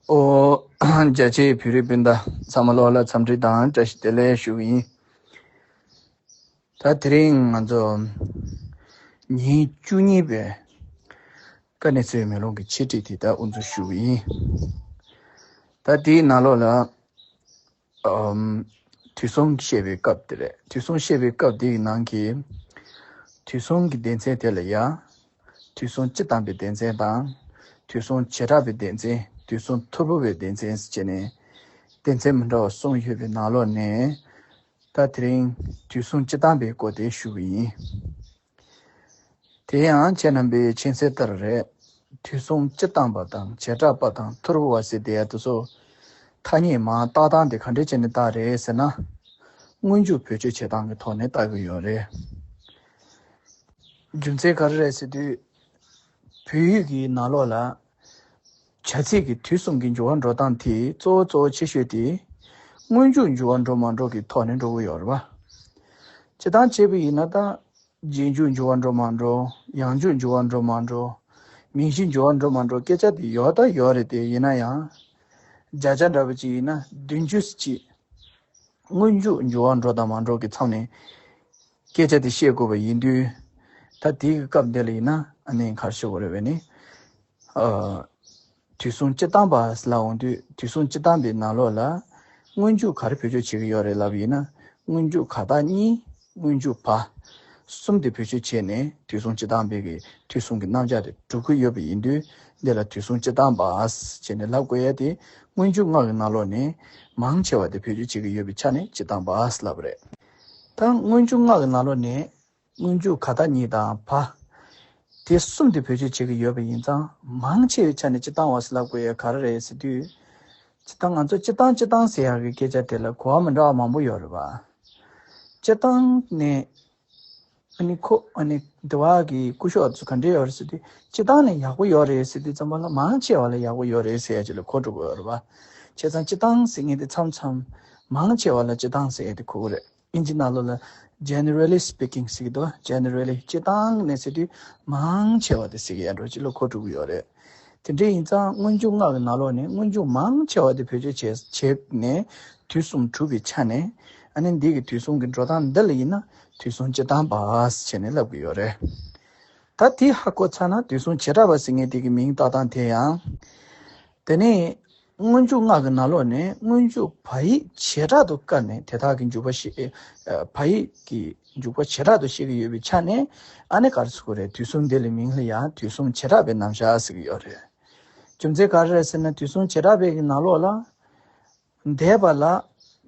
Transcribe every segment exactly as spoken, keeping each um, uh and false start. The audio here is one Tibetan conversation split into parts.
ཨོ། རྒྱ་ཆེའི་བོད་རིགས་སྤུན་ཟླ་ཚང་མ་ལོག་ལ་འཚམས་འདྲི་དང་བཀྲ་ཤིས་བདེ་ལེགས་ཞུ་གི་ཡིན། ད་དེ་རིང་ང་ཚོ་ཉིན་བཅུ་གཉིས་པའི་དཀའ་གནད་གསལ་བའི་མེ་ལོང་གི་འཆད་ཁྲིད་དེ་ད་དབུ་འཛུགས་ཞུ་གི་ཡིན། ད་དེའི་ནང་ལོགས་ལ་ཨམ། དུས་གསུམ་བཤད་པའི་སྐབས་དེ་རེད། དུས་གསུམ་བཤད་པའི་སྐབས་དེའི་ནང་གི་དུས་གསུམ་གྱི་སྡེ་ཚན་དེ་ལ་ཡ། དུས་གསུམ་སྤྱི་བཏང་པའི་སྡེ་ཚན་དང་། དུས་གསུམ་བྱེ་བྲག་པའི་སྡེ་ཚན། དུས་གསུམ་ཐོར་བུ་པའི་སྡེ་ཚན་ཟེར་བྱས་ནས། སྡེ་ཚན་མི་འདྲ་བ་གསུམ་ཡོད་པའི་ནང་ལོགས་ནས། ད་དེ་རིང་དུས་གསུམ་སྤྱི་བཏང་པའི་སྐོར་དེ་ཞུ་གི་ཡིན། དེ་ཡང་ཁྱེད་རྣམ་པས་མཁྱེན་གསལ་ལྟར་རེད། དུས་གསུམ་སྤྱི་བཏང་པ་དང་བྱེ་བྲག་པ་དང་ཐོར་བུ་པ་ཟེར་དེ་ཡ་དེ་ཚོ། ཐ་སྙད་མང་བཏགས་སྟངས་དེ་ག་འདྲས་བྱས་ནས་བཏགས་རེད་ཟེར་ན། སྔོན་འཇུག་བེད་སྤྱོད་བྱེད་སྟངས་ཀྱི་ཐོག་ནས་བཏགས་ཀྱི་ཡོད་རེད། རྒྱུ་མཚན་ག་རེ་རེད་ཟེར་དུས། བོད་ཡིག་གི་ནང་ལོགས་ལ། བྱ་ཚིག་གི་དུས་གསུམ་གྱི་འགྱུར་བ་འགྲོ་སྟངས་དེ་གཙོ་བོ་གཙོ་བོ་ཆེ་ཤོས་དེ། སྔོན་འཇུག་འགྱུར་བ་འགྲོ་མ་འགྲོ་གི་ཐོག་ནས་འགྲོ་གི་ཡོད་རེད་པ། སྤྱིར་བཏང་བྱས་པ་ཡིན་ན་ད། རྗེས་འཇུག་འགྱུར་བ་འགྲོ་མ་འགྲོ། ཡང་འཇུག་འགྱུར་བ་འགྲོ་མ་འགྲོ། མིང་གཞི་འགྱུར་བ་འགྲོ་མ་འགྲོ་སྐད་ཆ་དེ་ཡོད་ད་ཡོད་རེད་དེ། ཡིན་ན་ཡང་། བརྒྱ་ཆ་འདྲ་པོ་ཅིག་ཡིན་ན་བདུན་ཅུ་ཅིག་སྔོན་འཇུག་འགྱུར་བ་འགྲོ་དང་མ་འགྲོ་གི་མཚམས་ནས་སྐད་ཆ་དེ་བཤད་དགོས་པ་ཡིན་དུས། ད་དེའི་སྐབས་འདི་ལ་ཡིན་ན་ཨ་ནི་ག་རེ་ཞུ་དགོས་རེད་པས་ནི། ཨ། དུས་གསུམ་སྤྱི་བཏང་པ་ལ་འོང་དུས། དུས་གསུམ་སྤྱི་བཏང་པའི་ནང་ལོགས་ལ་སྔོན་འཇུག་ག་རེ་བེད་སྤྱོད་བྱེད་ཀྱི་ཡོད་རེད་ལབ་ཡིན་ན། སྔོན་འཇུག་ག་རྟགས་གཉིས། སྔོན་འཇུག་བ། གསུམ་དེ་བེད་སྤྱོད་བྱས་ནས་དུས་གསུམ་སྤྱི་བཏང་པའི་གི་དུས་གསུམ་གྱི་རྣམ་གཞག་དེ་གྲུབ་ཀྱི་ཡོད་པ་ཡིན་དུས། འདི་ལ་དུས་གསུམ་སྤྱི་བཏང་པ་ཟེར་ནས་ལབ་དགོས་ཡ་དེ། སྔོན་འཇུག་ལྔ་གི་ནང་ལོགས་ནས་མང་ཆེ་བ་དེ་བེད་སྤྱོད་བྱེད་ཀྱི་ཡོད་པའི་ཆ་ནས་སྤྱི་བཏང་པ་ཟེར་ལབ་པ་རེད། ད་སྔོན་འཇུག་ལྔ་གི་ནང་ལོགས་ནས། སྔོན་འཇུག་ག་རྟགས་གཉིས་དང་བ། དེ་གསུམ་དེ་བེད་སྤྱོད་བྱེད་ཀྱི་ཡོད་པ་ཡིན་ཙང་། མང་ཆེ་བའི་ཆ་ནས་སྤྱི་བཏང་བ་ཟེར་ལབ་དགོས་ཡ་ག་རེ་རེད་ཟེར་དུས། སྤྱིར་བཏང་ང་ཚོ་སྤྱི་བཏང་སྤྱི་བཏང་ཟེར་ཡག་གི་སྐད་ཆ་དེ་ལ་གོ་བ་མི་འདྲ་བ་མང་པོ་ཡོད་རེད་པ། སྤྱི་བཏང་ནས། ཨ་ནི་ཁོ་ཨ་ནི་འདི་བ་གི་སྐུ་ཞབས་ཚོ་ག་འདྲས་ཡོད་རེད་ཟེར་དུས། སྤྱི་བཏང་ནས་ཡག་པོ་ཡོད་རེད་ཟེར་དུས་ཙམ་པ་ལ། མང་ཆེ་བ་ལ་ཡག་པོ་ཡོད་རེད་ཟེར་ཡ་ཅིག་ལ་གོ་འགྲོ་གི་ཡོད་རེད་པ། བྱས་ཙང་སྤྱི་བཏང་ཟེར་མཁན་དེ་མཚམས་མཚམས་མང་ཆེ་བ་ལ་སྤྱི་བཏང་ཟེར་ཡ་དེ་གོ་གི་རེད། ཨིན་ཇི་ནང་ལོགས་ལ་generally speaking ཟེར་གྱི་འདུག Generally སྤྱིར་བཏང་ནས་ཟེར་དུས་མང་ཆེ་བ་དེ་ཟེར་གྱི་ཡ་འགྲོ་ཅིག་ལ་གོ་འགྲོ་གི་ཡོད་རེད། དེ་འདྲ་ཡིན་ཙང་སྔོན་འཇུག་ལྔ་གི་ནང་ལོགས་ནས་སྔོན་འཇུག་མང་ཆེ་བ་དེ་བེད་སྤྱོད་བྱས་བྱས་ནས་དུས་གསུམ་གྲུབ་པའི་ཆ་ནས། ཨ་ནི་འདི་གི་དུས་གསུམ་གྱི་འགྲོ་སྟངས་འདི་ལ་ཡིན་ན་དུས་གསུམ་སྤྱི་བཏང་པ་ཟེར་ནས་ལབ་ཀྱི་ཡོད་རེད། ད་དེ་ཧ་གོ་ཚར་ན་དུས་གསུམ་བྱེ་བྲག་པ་ཟེར་མཁན་དེ་གི་མིང་བཏགས་སྟངས་དེ་ཡང་། དེ་ནས་སྔོན་འཇུག་ལྔ་གི་ནང་ལོགས་ནས་སྔོན་འཇུག་བ་ཡིག་བྱེ་བྲག་ཏུ་བཀར་ནས་དེ་དག་གི་འཇུག་པ་ཤེས། ཨ། བ་ཡིག་གི་འཇུག་པ་བྱེ་བྲག་ཏུ་ཤེས་ཀྱི་ཡོད་པའི་ཆ་ནས། ཨ་ནི་ག་རེ་ཟེར་དགོས་རེད། དུས་གསུམ་དེ་ལ་མིང་ལ་ཡང་དུས་གསུམ་བྱེ་བྲག་པའི་རྣམ་གཞག་ཟེར་གྱི་ཡོད་རེད། རྒྱུ་མཚན་ག་རེ་རེད་ཟེར་ན། དུས་གསུམ་བྱེ་བྲག་པའི་གི་ནང་ལོགས་ལ། འདས་པ་ལ་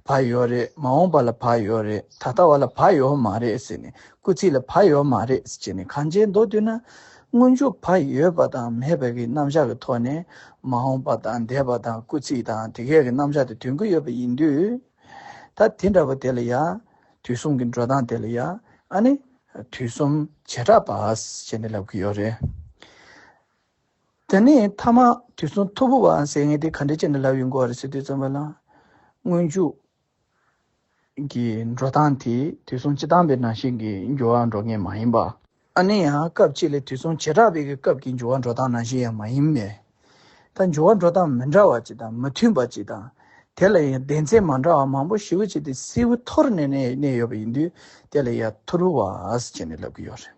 བ་ཡོད་རེད། མ་འོངས་པ་ལ་བ་ཡོད་རེད། ད་ལྟ་བ་ལ་བ་ཡོད་མ་རེད་ཟེར་ནས། སྐུལ་ཚིག་ལ་བ་ཡོད་མ་རེད་ཟེར་ནས། གང་ཅི་མདོར་བསྡུས་ན། སྔོན་འཇུག་བ་ཡོད་པ་དང་མེད་པའི་གི་རྣམ་གཞག་གི་ཐོག་ནས། མ་འོངས་པ་དང་འདས་པ་དང་སྐུལ་ཚིག་དང་དེ་གས་ཀྱི་རྣམ་གཞག་དེ་འདོན་གྱི་ཡོད་པ་ཡིན་དུས། ད་དེ་འདྲ་པོ་དེ་ལ་ཡ། དུས་གསུམ་གྱི་འགྲོ་སྟངས་དེ་ལ་ཡ། ཨ་ནི་དུས་གསུམ་བྱེ་བྲག་པ་ཟེར་ནས་ལབ་ཀྱི་ཡོད་རེད། དེ་ནས་མཐའ་མ་དུས་གསུམ་ཐོར་བུ་པ་ཟེར་མཁན་དེ་ག་འདྲ་བྱས་ནས་ལབ་ཡོང་གི་ཡོད་རེད་ཟེར་དུས་ཙམ་པ་ལ། སྔོན་འཇུག་གི་འགྲོ་སྟངས་དེ་དུས་གསུམ་སྤྱི་བཏང་པའི་ནང་བཞིན་གྱི་འགྱུར་བ་འགྲོ་མཁན་མ་ཡིན་པ། ཨ་ནི་ཡང་སྐབས་གཅིག་ལ་དུས་གསུམ་བྱེ་བྲག་པའི་གི་སྐབས་ཀྱི་འགྱུར་བ་འགྲོ་སྟངས་ནང་བཞིན་ཡང་མ་ཡིན་པས། ད་འགྱུར་བ་འགྲོ་སྟངས་མི་འདྲ་བ་ཅིག་དང་མི་མཐུན་པ་ཅིག་དང་། དེ་ལ་ཡང་སྡེ་ཚན་མ་འདྲ་བ་མང་པོ་ཞེ་པོ་ཅིག་དེ་གསལ་པོ་ཐོར་ནས་གནས་གནས་ཡོད་པ་ཡིན་དུས། དེ་ལ་ཡང་ཐོར་བུ་པ་ཟེར་ནས་ལབ་ཀྱི་ཡོད་རེད།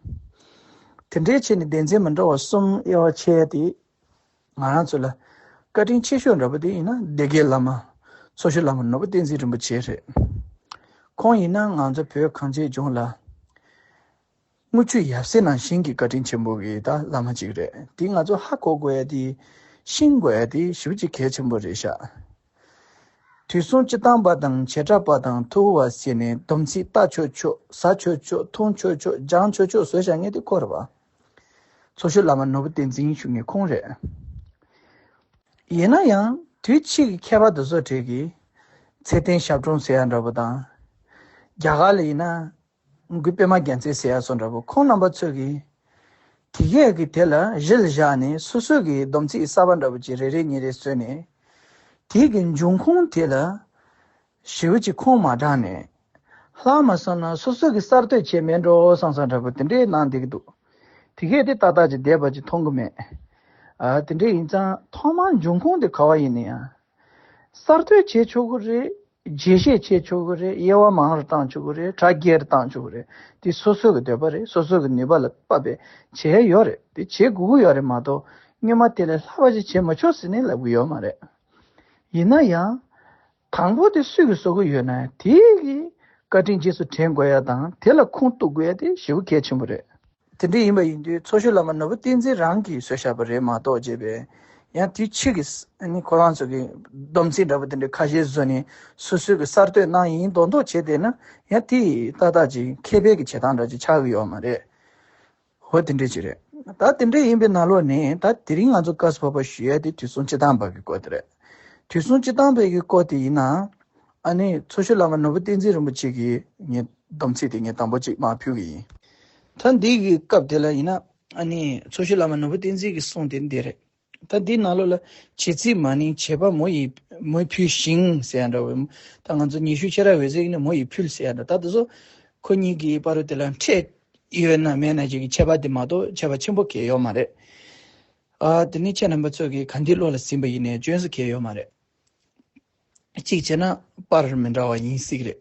དེ་འདྲའི་ཆེད་ནས་སྡེ་ཚན་མི་འདྲ་བ་གསུམ་དབྱེ་བ་ཕྱེ་ཡ་དེ། ང་རང་ཚོ་ལ་བཀའ་དྲིན་ཆེ་ཤོས་འདྲ་པོ་དེ་ཡིན་ན་སྡེ་དགེ་བླ་མ། ཚོགས་ཞུགས་བླ་མ་ནོར་བུ་བསྟན་འཛིན་རིན་པོ་ཆེ་རེད། ཁོང་ཡིན་ན་ང་ཚོ་བོད་གངས་ཅན་ལྗོངས་ལ་དངུལ་ཆུ་ཡབ་སྲས་ནང་བཞིན་གྱི་བཀའ་དྲིན་ཆེན་པོ་གི་ད་བླ་མ་ཅིག་རེད། དེ་ང་ཚོ་ཧ་གོ་དགོས་ཡ་དེ། ཤེས་དགོས་ཡ་དེ་ཞེ་པོ་ཅིག་གལ་ཆེན་པོ་རེད་ཤག་དུས་གསུམ་སྤྱི་བཏང་པ་དང་བྱེ་བྲག་པ་དང་ཐོར་བུ་པ་ཟེར་ནས་སྡོམ་ཚིག་བལྟ་ཆོག་ཆོག་ཟ་ཆོག་ཆོག་འཐུང་ཆོག་ཆོག་སྦྱང་ཆོག་ཆོག་བཟོས་བཞག་མཁན་དེ་ཁོ་རེད་པ། ཚོགས་ཞུགས་བླ་མ་ནོར་བུ་བསྟན་འཛིན་ཞུ་མཁན་ཁོང་རེད། ཡིན་ན་ཡང་དུས་ཕྱིས་ཀྱི་མཁས་པ་དེ་ཚོ་གྲས་ཀྱིས་ཚེ་བརྟན་ཞབས་དྲུང་ཟེར་ཡ་འདྲ་པོ་དང་། རྒྱ་གར་ལ་ཡིན་ན་གུ་པད་མ་རྒྱལ་མཚན་ཟེར་ཡ་ཚོ་འདྲ་པོ། ཁོང་རྣམ་པ་ཚོས་ཀྱིས་དེ་གས་ཀྱི་དེ་ལ་གཞི་ལ་བཞག་ནས་སོ་སོ་གི་སྡོམ་ཚིག་གསར་པ་འདྲ་པོ་ཅིག་རེ་རེ་གཉིས་རེ་བཟོས་ནས། དེ་གི་འབྱུང་ཁུངས་དེ་ལ་ཞེ་པོ་ཅིག་ཁུངས་མ་དྲངས་ནས། ལྷག་མ་སོང་ན་སོ་སོ་གི་གསར་གཏོད་བྱས་མེད་འགྲོ་བསམ་བསམ་འདྲ་པོ་དེ་འདྲའི་གནང་བསྡད་ཀྱི་འདུག་དེ་གས་དེ་ཏག་ཏག་ཅིག་བསྡད་པ་ཅིག་མཐོང་གི་མེད། ཨ་དེ་འདྲ་ཡིན་ཙང་ཐོག་མར་འབྱུང་ཁུངས་དེ་ག་བ་ཡིན་ན་ཡང་། གསར་གཏོད་བྱེད་ཆོག་གི་རེད། རྒྱས་བཤད་བྱེད་ཆོག་གི་རེད། དབྱེ་བ་མང་རུ་བཏང་ཆོག་གི་རེད། གྲ་རྒྱས་རུ་བཏང་ཆོག་གི་རེད། དེ་སོ་སོ་གི་འདོད་པ་རེད། སོ་སོ་གི་ནུས་པ་ལ་དཔག་པའི་བྱས་ཡོད་རེད། དེ་བྱེད་དགོས་ཀྱི་ཡོད་རེད་མ་གཏོགས། སྔོན་མ་དེ་ལས་ལྷག་པ་ཞིག་བྱེད་མ་ཆོག་ཟེར་ནས་ལབ་ཀྱི་ཡོད་མ་རེད། ཡིན་ན་ཡང་། དང་པོ་དེ་སུས་ཀྱིས་བཟོ་གི་ཡོད་ན་དེ་གི་བཀའ་དྲིན་རྗེས་སུ་དྲན་དགོས་ཡ་དང་། དེ་ལ་ཁུངས་གཏུག་དགོས་ཡ་དེ་ཞེ་པོ་གལ་ཆེན་པོ་རེད། དེ་འདྲ་ཡིན་པ་ཡིན་དུས་མཚོ་བཞུགས་བླ་མ་ནོར་བུ་བསྟན་འཛིན་རང་གིས་བཟོས་བཞག་པ་རེད་མ་གཏོགས། བྱས་པས་ཡང་དེ་ཕྱི་གི་ཨ་ནི་ཁོ་རང་ཚོ་གི་སྡོམ་ཚིག་འདྲ་པོ་དེ་འདྲ་ཁ་ཤས་བཟོས་ནས་སོ་སོའི་གི་གསར་གཏོད་གནང་ཡིན་མདོག་མདོག་བྱས་བསྡད་ན། ཡང་དེ་ཏག་ཏག་ཅིག་མཁས་པའི་གི་བྱེད་སྟངས་འདྲ་ཅིག་ཆགས་ཀྱི་ཡོད་མ་རེད། འོ་དེ་འདྲ་ཅིག་རེད། ད་དེ་འདྲ་ཡིན་པའི་ནང་ལོགས་ནས་ད་དེ་རིང་ང་ཚོ་སྐབས་སུ་བབ་པ་ཞུ་ཡ་དེ་དུས་གསུམ་སྤྱི་བཏང་པ་གི་སྐོར་དེ་རེད། དུས་གསུམ་སྤྱི་བཏང་པའི་གི་སྐོར་དེ་ཡིན་ན། ཨ་ནི་མཚོ་བཞུགས་བླ་མ་ནོར་བུ་བསྟན་འཛིན་རིན་པོ་ཆེ་གི་ངས་སྡོམ་ཚིག་དེ་ངས་དང་པོ་གཅིག་མར་ཕུལ་གི་ཡིན། ད་འདི་གི་སྐབས་དེ་ལ་ཡིན་ན། ཨ་ནི་མཚོ་བཞུགས་བླ་མ་ནོར་བུ་བསྟན་འཛིན་གྱི་གསུང་དེ་འདི་རེད། ད་འདི་ནང་ལོགས་ལ། བྱེད་ཚིག་མ་ནིང་བྱེད་པ་མོ་ཡིས་མོས་ཕུལ་ཞིང་ཟེར་ཡ་འདྲ་བོ། ད་ང་ཚོ་ཉི་ཤུ་ཤེས་རབ་འོད་ཟེར་གྱིས་ནི་མོ་ཡིས་ཕུལ་ཟེར་ཡ་འདྲ། ད་དེ་ཚོ་ཁོ་གཉིས་ཀྱི་བར་དུ་དེ་ལ་འཕྲད་ཡོད་ན་མེད་ན་ཅིག་གི་ཁྱད་པར་དེ་མ་གཏོགས་ཁྱད་པར་ཆེན་པོ་གང་ཡང་ཡོད་མ་རེད། ཨ་དེ་ནི་ཁྱེད་རྣམ་པ་ཚོ་གིས་ག་འདི་བློ་ལ་ཟིན་པ་ཡིན་ནའི་སྐྱོན་ཟེར་གང་ཡང་ཡོད་མ་རེད། གཅིག་བྱས་ན་པར་མི་འདྲ་བ་ཡིན་སྲིད་ཀྱི་རེད།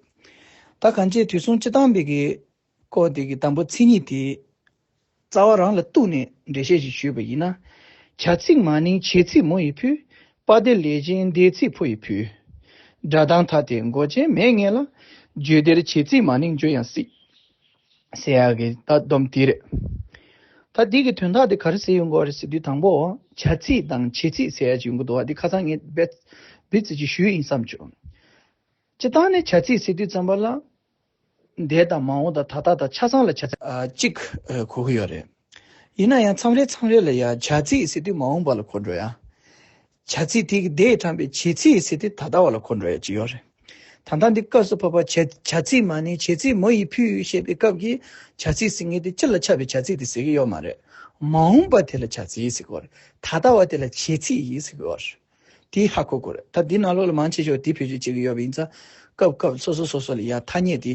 ད་གང་ཅི་དུས་གསུམ་སྤྱི་བཏང་པའི་གི་སྐོར་དེ་གི་དང་པོ་མཚན་ཉིད་དེ་རྩ་བ་རང་ལ་གཏུགས་ནས་འགྲེལ་བཤད་ཞིག་ཞུས་པ་ཡིན་ན། བྱ་ཚིག་མ་ནིང་བྱེད་ཚིག་མོ་ཡིས་ཕུལ། པ་དེ་ལས་གཞན་འདས་ཚིག་ཕོ་ཡིས་ཕུལ། སྒྲ་གདངས་མཐའ་དེ་མགོ་ཅན་མེད་ངེས་ལ། བརྗོད་བདེར་བྱེད་ཚིག་མ་ནིང་བརྗོད་ཡང་སྲིད། ཟེར་ཡག་གི་ད་སྡོམ་དེ་རེད། ད་འདི་གི་དོན་དག་དེ་ག་རེ་ཟེར་ཡོང་གི་ཡོད་རེད་ཟེར་དུས། དང་པོ་བྱ་ཚིག་དང་བྱེད་ཚིག་ཟེར་ཡག་ཅིག་ཡོང་གི་འདུག་བ། འདི་ཁ་སང་ངས་རྦད་རྦད་ཙམ་ཅིག་ཞུས་ཡིན་བསམ་བྱུང་། སྤྱིར་བཏང་ནས་བྱ་ཚིག་ཟེར་དུས་ཙམ་པ་ལ། འདས་དང་མ་འོངས་དང་ད་ལྟ་དང་ཆ་ཚང་ལ་བྱ་ཚིག་ཨ་གཅིག་ཨ་གོ་གི་ཡོད་རེད། ཡིན་ན་ཡང་མཚམས་རེ་མཚམས་རེ་ལ་ཡང་བྱ་ཚིག་ཟེར་དུས་མ་འོངས་པ་ལ་གོ་འགྲོ་ཡ། བྱ་ཚིག་དེ་གི་འདས་དྲངས་པའི་བྱེད་ཚིག་ཟེར་དུས་ད་ལྟ་བ་ལ་གོ་འགྲོ་ཡ་ཅིག་ཡོད་རེད། ད་ལྟ་འདི་སྐབས་སུ་བབ་པ་བྱ་བྱ་ཚིག་མ་ནིང་བྱེད་ཚིག་མོ་ཡིས་ཕུལ་ཞེས་པའི་སྐབས་ཀྱི་བྱ་ཚིག་ཟེར་མཁན་དེ་སྤྱི་ལ་ཁྱབ་པའི་བྱ་ཚིག་དེ་ཟེར་གྱི་ཡོད་མ་རེད། མ་འོངས་པ་དེ་ལ་བྱ་ཚིག་ཟེར་གྱི་ཡོད་རེད། ད་ལྟ་བ་དེ་ལ་བྱེད་ཚིག་ཡིན་ཟེར་གྱི་ཡོད་རེད། དེ་ཧ་གོ་དགོས་རེད། ད་འདི་ནང་ལོགས་ལ་མང་ཆེ་ཤོས་དེ་བེད་སྤྱོད་བྱེད་ཀྱི་ཡོད་པ་ཡིན་ཙང་། སྐབས་སྐབས་སོ་སོ་སོ་སོ་ལ་ཡང་ཐ་སྙད་དེ་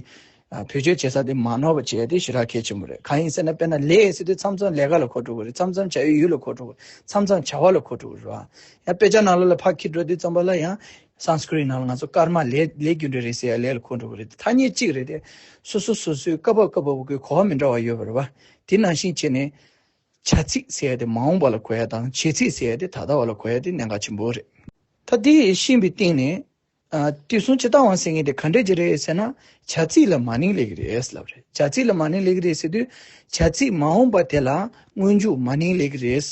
ཨ་བེད་སྤྱོད་བྱེད་ས་དེ་མ་ནོར་བ་བྱེད་ཡ་དེ་ཞེ་དྲག་གལ་ཆེན་པོ་རེད། གང་ཡིན་ཟེར་ན། དཔེར་ན་ལས་ཟེར་དུས་མཚམས་མཚམས་ལས་ཀ་ལ་གོ་འགྲོ་གི་རེད། མཚམས་མཚམས་བྱ་བའི་ཡུལ་ལ་གོ་འགྲོ་གི་རེད། མཚམས་མཚམས་བྱ་བ་ལ་གོ་འགྲོ་གི་རེད་བ། ཡང་དཔེ་ཆ་ནང་ལོགས་ལ་ཕར་འཁྱེར་འགྲོ་དུས་ཙམ་པ་ལ་ཡང་སཾ་སྐྲྀཏ་ནང་ལ་ང་ཚོ་ཀརྨ་ལས་ལས་རྒྱུ་འབྲས་རེད་ཟེར་ཡ་ལས་ལ་གོ་འགྲོ་གི་རེད། ཐ་སྙད་གཅིག་རེད་དེ། སོ་སོ་སོ་སོའི་སྐབས་བབ་སྐབས་བབ་ཀྱི་གོ་བ་མི་འདྲ་བ་ཡོད་པ་རེད་བ། དེ་ནང་བཞིན་བྱས་ནས། བྱ་ཚིག་ཟེར་ཡ་དེ་མ་འོངས་པ་ལ་གོ་ཡ་དང་། བྱེད་ཚིག་ཟེར་ཡ་དེ་ད་ལྟ་བ་ལ་གོ་ཡ་དེ་གནད་འགག་ཆེན་པོ་རེད། ད་དེ་ཤེས་པའི་སྟེང་ནས། ཨ་དུས་གསུམ་སྤྱི་བཏང་བ་ཟེར་མཁན་དེ་ག་འདྲ་ཅིག་རེད་ཟེར་ན། བྱ་ཚིག་ལ་མ་ནིང་སླེབས་ཀྱི་རེད་ལབ་རེད། བྱ་ཚིག་ལ་མ་ནིང་སླེབས་ཀྱི་རེད་ཟེར་དུས། བྱ་ཚིག་མ་འོངས་པ་དེ་ལ་སྔོན་འཇུག་མ་ནིང་སླེབས་ཀྱི་རེད།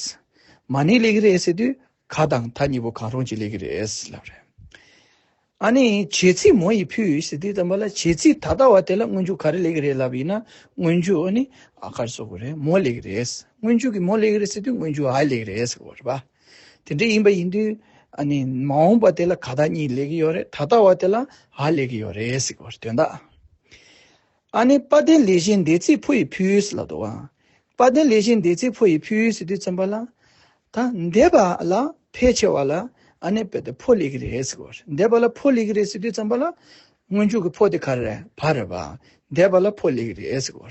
མ་ནིང་སླེབས་ཀྱི་རེད་ཟེར་དུས། ག་དང་ད་གཉིས་པོ་གང་རུང་ཅིག་སླེབས་ཀྱི་རེད་ལབ་རེད། ཨ་ནི་བྱེད་ཚིག་མོ་ཡིས་ཕུལ་ཟེར་དུས་ཙམ་པ་ལ། བྱེད་ཚིག་ད་ལྟ་བ་དེ་ལ་སྔོན་འཇུག་ག་རེ་སླེབས་ཀྱི་རེད་ལབ་ཡིན་ན། སྔོན་འཇུག་ཨ་ནི་ཨ་ག་རེ་ཟེར་དགོས་རེད། མོ་སླེབས་ཀྱི་རེད། སྔོན་འཇུག་གི་མོ་སླེབས་ཀྱི་རེད་ཟེར་དུས་སྔོན་འཇུག་ཨ་སླེབས་ཀྱི་རེད་ཟེར་དགོས་རེད་པ། དེ་འདྲ་ཡིན་པ་ཡིན་དུས། ཨ་ནི་མ་འོངས་པ་དེ་ལ་ག་ད་གཉིས་སླེབས་ཀྱི་ཡོད་རེད། ད་ལྟ་བ་དེ་ལ་ཨ་སླེབས་ཀྱི་ཡོད་རེད་ཟེར་དགོས་རེད། དོན་དག་ཨ་ནི་དཔལ་ལྡན་ལས་གཞན་འདས་ཚིག་ཕོ་ཡིས་ཕུལ་ལབ་འདུག་བ། དཔལ་ལྡན་ལས་གཞན་འདས་ཚིག་ཕོ་ཡིས་ཕུལ་ཟེར་དུས་ཙམ་པ་ལ། ད་འདས་པ་ལ་ཕལ་ཆེ་བ་ལ་ཨ་ནི་དཔེ་དེ་ཕོ་སླེབས་ཀྱི་རེད་ཟེར་གོ། འདས་པ་ལ་ཕོ་སླེབས་ཀྱི་རེད་ཟེར་དུས་ཙམ་པ་ལ། སྔོན་འཇུག་གི་ཕོ་དེ་ག་རེ་རེད། བ་རེད་བ། འདས་པ་ལ་ཕོ་སླེབས་ཀྱི་རེད་ཟེར་གོ།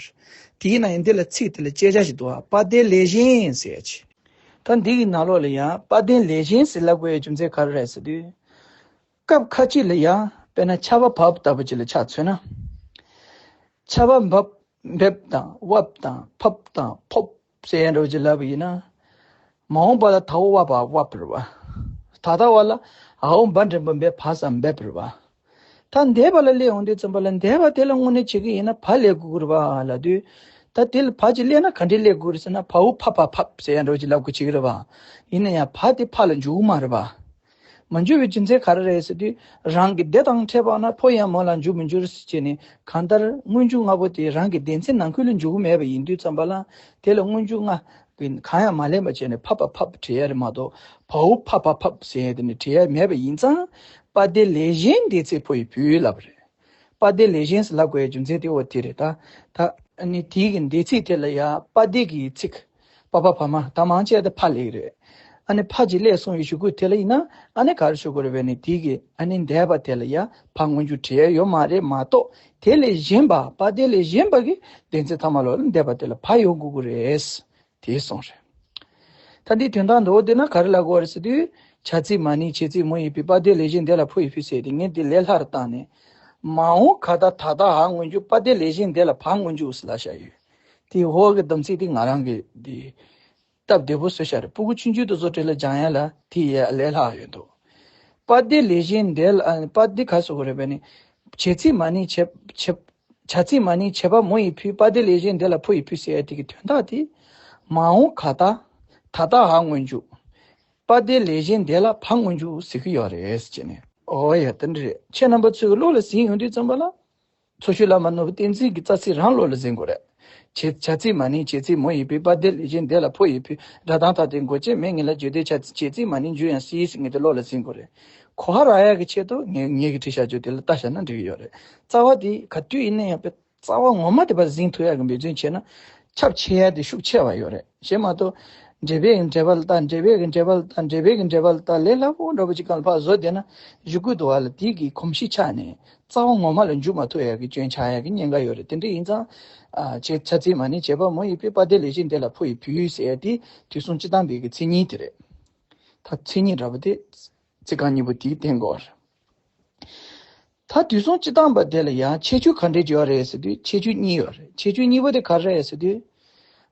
དེའི་ནང་ཡང་འདི་ལ་ཚིག་དེ་ལ་དཔྱད་བྱ་ཞིག་འདུག་བ། དཔལ་ལྡན་ལས་གཞན་ཟེར་ཡ་ཅིག་ད་འདི་གི་ནང་ལོགས་ལ་ཡང་དཔལ་ལྡན་ལས་གཞན་ཟེར་ལབ་དགོས་ཡའི་རྒྱུ་མཚན་ག་རེ་རེད་ཟེར་དུས། སྐབས་ཁ་ཅིག་ལ་ཡང་དཔེར་ན་ཆར་པ་བབས་ལྟ་བུ་ཅིག་ལ་ཆ་མཚོན་ན། ཆར་པ་འབབ། འབེབས་དང་། བབས་དང་། ཕབ་དང་། ཕོབ་ཟེར་ཡ་འདྲ་བོ་ཅིག་ལབ་པ་ཡིན་ན། མ་འོངས་པ་ལ་ད་འོག་བ་བ་བབས་རེད་བ། ད་ལྟ་བ་ལ་འ་འོག་བ་འགྲེང་བུ་འབེ་བ་ས་འབེབས་རེད་བ། ད་འདས་པ་ལ་སླེབས་ཡོང་དུས་ཙམ་པ་ལ། འདས་པ་དེ་ལ་དངོས་གནས་བྱེད་ཀྱི་ཡིན་ན་བ་སླེབས་དགོས་ཀྱི་རེད་བ་ལབ་དུས། ད་དེ་ལ་བ་ཅིག་སླེབས་ན་ག་འདྲས་སླེབས་དགོས་ཀྱི་རེད་ཟེར་ན། བ་འོག་ཕ་བ་ཕབ་ཟེར་ཡ་འདྲ་བོ་ཅིག་ལབ་དགོས་བྱེད་ཀྱི་རེད་བ། ཡིན་ན་ཡང་བ་དེ་ཕ་ལ་འཇུག་གི་མ་རེད་བ། མ་འཇུག་པའི་རྒྱུ་མཚན་ག་རེ་རེད་ཟེར་དུས། རང་གི་འདས་དང་འཕྲད་པ་ན་ཕོ་ཡང་མོ་ལ་འཇུག་མི་འཇུག་ཟེར་བྱས་ནས། གང་ལྟར་སྔོན་འཇུག་ལྔ་པོ་དེ་རང་གི་སྡེ་ཚན་ནང་ཁུལ་ལ་འཇུག་གི་མེད་པ་ཡིན་དུས་ཙམ་པ་ལ། དེ་ལ་སྔོན་འཇུག་ལྔ་གང་ཡང་མ་ལེན་པ་བྱས་ནས་ཕ་བ་ཕབ་བྲིས་ཡ་རེད་མ་གཏོགས། བ་འོག་ཕ་བ་ཕབ་ཟེར་ཡ་དེ་ནི་བྲིས་ཡ་མེད་པ་ཡིན་ཙང་། དཔལ་ལྡན་ལས་གཞན་འདས་ཚིག་ཕོ་ཡིས་ཕུལ་ལབ་པ་རེད། དཔལ་ལྡན་ལས་གཞན་ཟེར་ལབ་དགོས་ཡའི་རྒྱུ་མཚན་དེ་འོ་དེ་རེད། ད་ད་ཨ་ནི་དེའི་གི་འདས་ཚིག་དེ་ལ་ཡ་དཔལ་ལྡན་གྱི་ཚིག་པ་ཕ་བ་མ། ད་མང་ཆེ་བ་དེ་ཕ་སླེབས་རེད། ཨ་ནི་ཕ་ཅིག་སླེབས་སོང་བའི་གཞུག་གུ་དེ་ལ་ཡིན་ན། ཨ་ནི་ག་རེ་ཞུ་དགོས་རེད་པས་ནི། དེའི་གི་ཨ་ནི་འདས་པ་དེ་ལ་ཡ་ཕ་སྔོན་འཇུག་བྲིས་ཡ་ཡོད་མ་རེད་མ་གཏོགས། དེ་ལས་གཞན་པ། དཔལ་ལྡན་ལས་གཞན་པ་གི་སྡེ་ཚན་ཐ་མ་ལོགས་ལ་འདས་པ་དེ་ལ་བ་ཡོང་དགོས་ཀྱི་རེད། དེ་གསུངས་རེད། ད་འདིའི་དོན་དག་མདོར་བསྡུས་ན་ག་རེ་ལབ་དགོས་རེད་ཟེར་དུས། བྱ་ཚིག་མ་ནིང་བྱེད་ཚིག་མོ་ཡིན་ཕུད་པ་དེ་ལས་གཞན་དེ་ལ་ཕོ་ཡིས་ཕུད་ཟེར་ཏེ་ངས་འདི་ལས་སླ་རུ་བཏང་ནས། མ་འོངས་ག་ད་ད་ལྟ་འ་སྔོན་འཇུག་པ་དེ་ལས་གཞན་དེ་ལ་བ་སྔོན་འཇུག་ཟེར་ལབ་བཞག་ཡོད། དེའི་འོག་གི་དམ་ཚིག་དེ་ང་རང་གི་འདི་སྟབས་བདེ་པོ་བཟོས་བཞག་རེད། སྤུ་གུ་ཆུང་ཆུང་དེ་ཚོ་གྲས་ལ་སྦྱང་ཡ་ལ་དེ་ཡས་ལས་སླ་ཡོད་འདུག་པ་དེ་ལས་གཞན་དེ་ལ་ཨ་པ་དེ་ག་ཟེར་དགོས་རེད་པས་ནི། བྱེད་ཚིག་མ་ནིང་བྱེད་བྱེད་བྱ་ཚིག་མ་ནིང་བྱེད་པ་མོ་ཡིས་ཕུད་པ་དེ་ལས་གཞན་དེ་ལ་ཕོ་ཡིས་ཕུད་ཟེར་ཡ་དེ་གི་དོན་དག་དེ། མ་འོངས་ག་ད་ད་ལྟ་འ་སྔོན་འཇུག་པ་དེ་ལས་གཞན་དེ་ལ་བ་སྔོན་འཇུག་ཟེར་གི་ཡོད་རེད་ཟེར་ནས། ཨོ་ཡ་དེ་འདྲ་རེད། ཁྱེད་རྣམ་པ་ཚོས་བློ་ལ་ཟིན་ཡོང་དུས་ཙམ་པ་ལ། མཚོ་ཤུལ་བླ་མ་ནོར་བུ་བསྟན་འཛིན་གྱི་རྩ་ཚིག་རང་བློ་ལ་ཟིན་དགོས་རེད། བྱེད་བྱ་ཚིག་མ་ནིང་བྱེད་ཚིག་མོ་ཡིས་ཕུད་པ་དེ་ལས་གཞན་དེ་ལ་ཕོ་ཡིས་ཕུད། སྒྲ་གདངས་མཐའ་དེ་མགོ་ཅན་མེད་ངེས་ལ་བརྗོད་བདེ་བྱ་ཚིག་བྱེད་ཚིག་མ་ནིང་འཇུག་ཡང་སྲིད་ཟེར་ངེས་དེ་བློ་ལ་ཟིན་དགོས་རེད། གོ་བ་རག་ཡག་གི་ཆེད་དུ་ངས་ངེད་ཀྱི་བྲིས་བཞག་རྒྱུ་དེ་ལ་ལྟ་བཞག་ན་འགྲིག་གི་ཡོད་རེད། རྩ་བ་དེ་ག་དུས་ཡིན་ན་ཡང་དཔེ་རྩ་བ་ངོ་མ་དེ་བ་ཟིན་ཐུབ་ཡག་གི་འབད་བརྩོན་བྱས་ན། ཁྱབ་ཆེ་ཡ་དེ་ཤུགས་ཆེ་བ་ཡོད་རེད། གཞན་མ་གཏོགས། འགྲེལ་པའི་འགྲེལ་པ་ལ་ལྟ། འགྲེལ་པའི་འགྲེལ་པ་ལ་ལྟ། འགྲེལ་པའི་འགྲེལ་པ་ལ་ལྟ་ལས་སླ་པོ་འདྲ་པོ་ཅིག་གང་ལ་ཕར་བཟོ་བསྡད་ན། གཞུག་གུ་དུ་བ་ལ་དེ་གི་གོམས་གཤིས་ཆགས་ནས་རྩ་བ་ངོ་མ་ལ་འཇུག་མ་ཐུབ་ཡ་གི་སྐྱོན་ཆགས་ཡ་གི་ཉེན་ཁ་ཡོད་རེད། དེ་འདྲ་ཡིན་ཙང་། ཨ་བྱེད་བྱ་ཚིག་མ་ནིང་བྱེད་པ་མོ་ཡིས་ཕུད་པ་དེ་ལས་གཞན་དེ་ལ་ཕོ་ཡིས་ཕུད་ཟེར་ཡ་དེ་དུས་གསུམ་སྤྱི་བཏང་པའི་གི་མཚན་ཉིད་དེ་རེད། ད་མཚན་ཉིད་འདྲ་པོ་དེ་ཚིག་རྐང་གཉིས་པོ་དེས་བསྟན་དགོས་རེད། ད་དུས་གསུམ་སྤྱི་བཏང་པ་དེ་ལ་ཡང་ཁྱད་ཆོས་ག་འདྲས་ཡོད་རེད་ཟེར་དུས། ཁྱད་ཆོས་གཉིས་ཡོད་རེད། ཁྱད་ཆོས་གཉིས་པ་དེ་ག་རེ་རེད་ཟེར་དུས།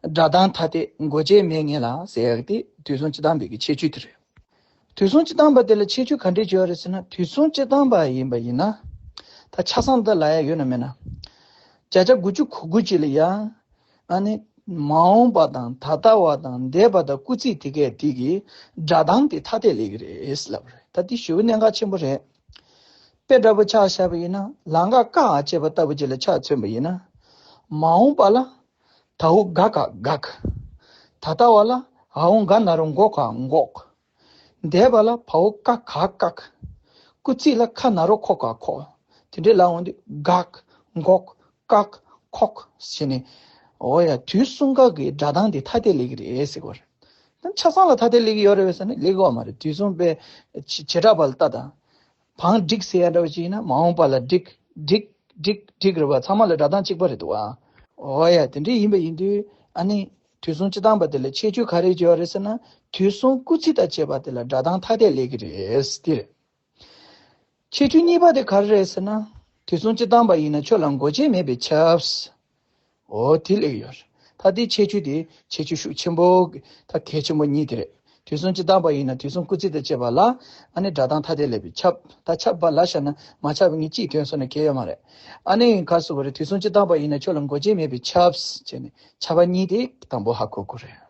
སྒྲ་གདངས་ཐ་དད་མགོ་ཅན་མེད་ངེས་ལ་ཟེར་ཡག་དེ་དུས་གསུམ་སྤྱི་བཏང་པའི་གི་ཁྱད་ཆོས་དེ་རེད། དུས་གསུམ་སྤྱི་བཏང་པ་དེ་ལ་ཁྱད་ཆོས་ག་འདྲས་ཡོད་རེད་ཟེར་ན། དུས་གསུམ་སྤྱི་བཏང་པ་ཡིན་པ་ཡིན་ན། ད་ཆ་ཚང་དེ་ལ་ཡ་ཡོད་ན་མེད་ན། བརྒྱ་ཆ་དགུ་བཅུ་གོ་དགུ་ཅིག་ལ་ཡ། ཨ་ནི། མ་འོངས་པ་དང་ད་ལྟ་བ་དང་འདས་པ་དང་སྐུལ་ཚིག་དེ་གས་དེ་གི་སྒྲ་གདངས་དེ་ཐ་དད་ལས་ཀྱི་རེད་ལབ་རེད། ད་དེ་ཞེ་པོ་གནད་འགག་ཆེན་པོ་རེད། དཔེ་འདྲ་པོ་ཆ་བཞག་པ་ཡིན་ན། ལང་ཀ་ཀ་ཨ་ཅེས་པ་ལྟ་བུ་ཅིག་ལ་ཆ་མཚོན་པ་ཡིན་ན། མ་འོངས་པ་ལ། ད་འོ་ག་ག་གག་ད་ལྟ་བ་ལ། འ་འོ་ག་ན་རོ་འགོ་ག་འགོག་འདས་པ་ལ་བ་འོ་ཀ་ག་བཀག་སྐུལ་ཚིག་ལ་ཁ་ན་རོ་ཁོ་ག་ཁོག་དེ་འདྲའི་ལ་འོང་དུས་གག་འགོག་བཀག་ཁོག་ཟེར་ནས། འོ་ཡ། དུས་གསུམ་ཀ་གི་སྒྲ་གདངས་དེ་ཐ་དད་ལས་ཀྱི་རེད་ཟེར་གོ་རེད། ད་ཆ་ཚང་ལ་ཐ་དད་ལས་ཀྱི་ཡོད་རེད་པས་ཟེར་ན་ལས་ཀྱི་ཡོད་མ་རེད། དུས་གསུམ་པའི་བྱེ་བྲག་པ་ལ་ལྟ་དང་། བང་སྒྲིག་ཟེར་ཡ་འདྲ་བ་ཅིག་ཡིན་ན། མ་འོངས་པ་ལ་སྒྲིག་སྒྲིག་སྒྲིག་སྒྲིག་རེད་པ། ཚང་མ་ལ་སྒྲ་གདངས་གཅིག་པ་རེད་འདུག་ཨ། འོ་ཡ། དེ་འདྲ་ཡིན་པ་ཡིན་དུས་ཨ་ནི། དུས་གསུམ་སྤྱི་བཏང་པ་དེ་ལ་ཁྱད་ཆོས་ག་རེ་ཡོད་རེད་ཟེར་ན། དུས་གསུམ་སྐུལ་ཚིག་དང་བཅས་པ་དེ་ལ་སྒྲ་གདངས་ཐ་དད་ལས་ཀྱི་རེད་དེ་རེད། ཁྱད་ཆོས་གཉིས་པ་དེ་ག་རེ་རེད་ཟེར་ན། དུས་གསུམ་སྤྱི་བཏང་པ་ཡིན་ན་ཁྱོད་ལ་མགོ་ཅན་མེད་པས་ཁྱབ། འོ་དེ་ལས་ཡོད་རེད། ད་དེ་ཁྱད་ཆོས་དེ་ཁྱད་ཆོས་ཤུགས་ཆེན་པོ། ད་གལ་ཆེན་པོ་གཉིས་དེ་རེད། དུས་གསུམ་སྤྱི་བཏང་པ་ཡིན་ན་དུས་གསུམ་སྐུལ་ཚིག་དང་བཅས་པ་ལ། ཨ་ནི་སྒྲ་གདངས་ཐ་དད་ལས་པས་ཁྱབ། ད་ཁྱབ་པ་ལ་བཞག་ན་མ་ཁྱབ་པའི་གཉིས་གཅིག་ཐོན་སོང་ན་གལ་ཡོད་མ་རེད། ཨ་ནི་ག་ཟེར་དགོས་རེད། དུས་གསུམ་སྤྱི་བཏང་པ་ཡིན་ན་ཁྱོད་ལ་མགོ་ཅན་མེད་པས་ཁྱབ་ཟེར་ནས་ཁྱབ་པ་གཉིས་དེ་དང་པོ་ཧ་གོ་དགོས་རེད།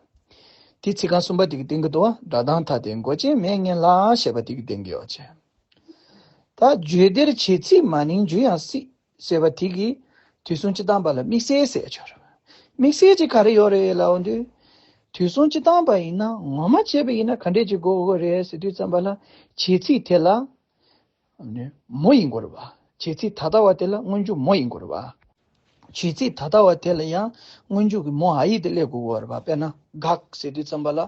དེ་ཚིག་རྐང་གསུམ་པ་དེ་གི་སྟེང་གི་འདུག་བ། སྒྲ་གདངས་ཐ་དད་མགོ་ཅན་མེད་ངེས་ལ་ཞེས་པ་དེ་གི་སྟེང་གི་ཡོད་ཅེ། ད་བརྗོད་བདེར་བྱེད་ཚིག་མ་ནིང་འཇུག་ཡང་སྲིད་ཟེར་བ་དེ་གིས་དུས་གསུམ་སྤྱི་བཏང་པ་ལ་དམིགས་བསལ་ཟེར་ཆོག་རེད། དམིགས་བསལ་ཅིག་ག་རེ་ཡོད་རེད་ལབ་འོང་དུས། དུས་གསུམ་སྤྱི་བཏང་པ་ཡིན་ན་ངོ་མ་བྱས་པ་ཡིན་ན་ག་འདྲས་ཅིག་དགོས་དགོས་རེད་ཟེར་དུས་ཙམ་པ་ལ། བྱེད་ཚིག་དེ་ལ་མོ་ཡིན་དགོས་རེད་པ། བྱེད་ཚིག་ད་ལྟ་བ་དེ་ལ་སྔོན་འཇུག་མོ་ཡིན་དགོས་རེད་པ། བྱེད་ཚིག་ད་ལྟ་བ་དེ་ལ་ཡང་སྔོན་འཇུག་གི་མོ་འ་ཡིག་དེ་སླེབས་དགོས་ཀྱི་ཡོད་རེད་པ། དཔེར་ན་གག་ཟེར་དུས་ཙམ་པ་ལ་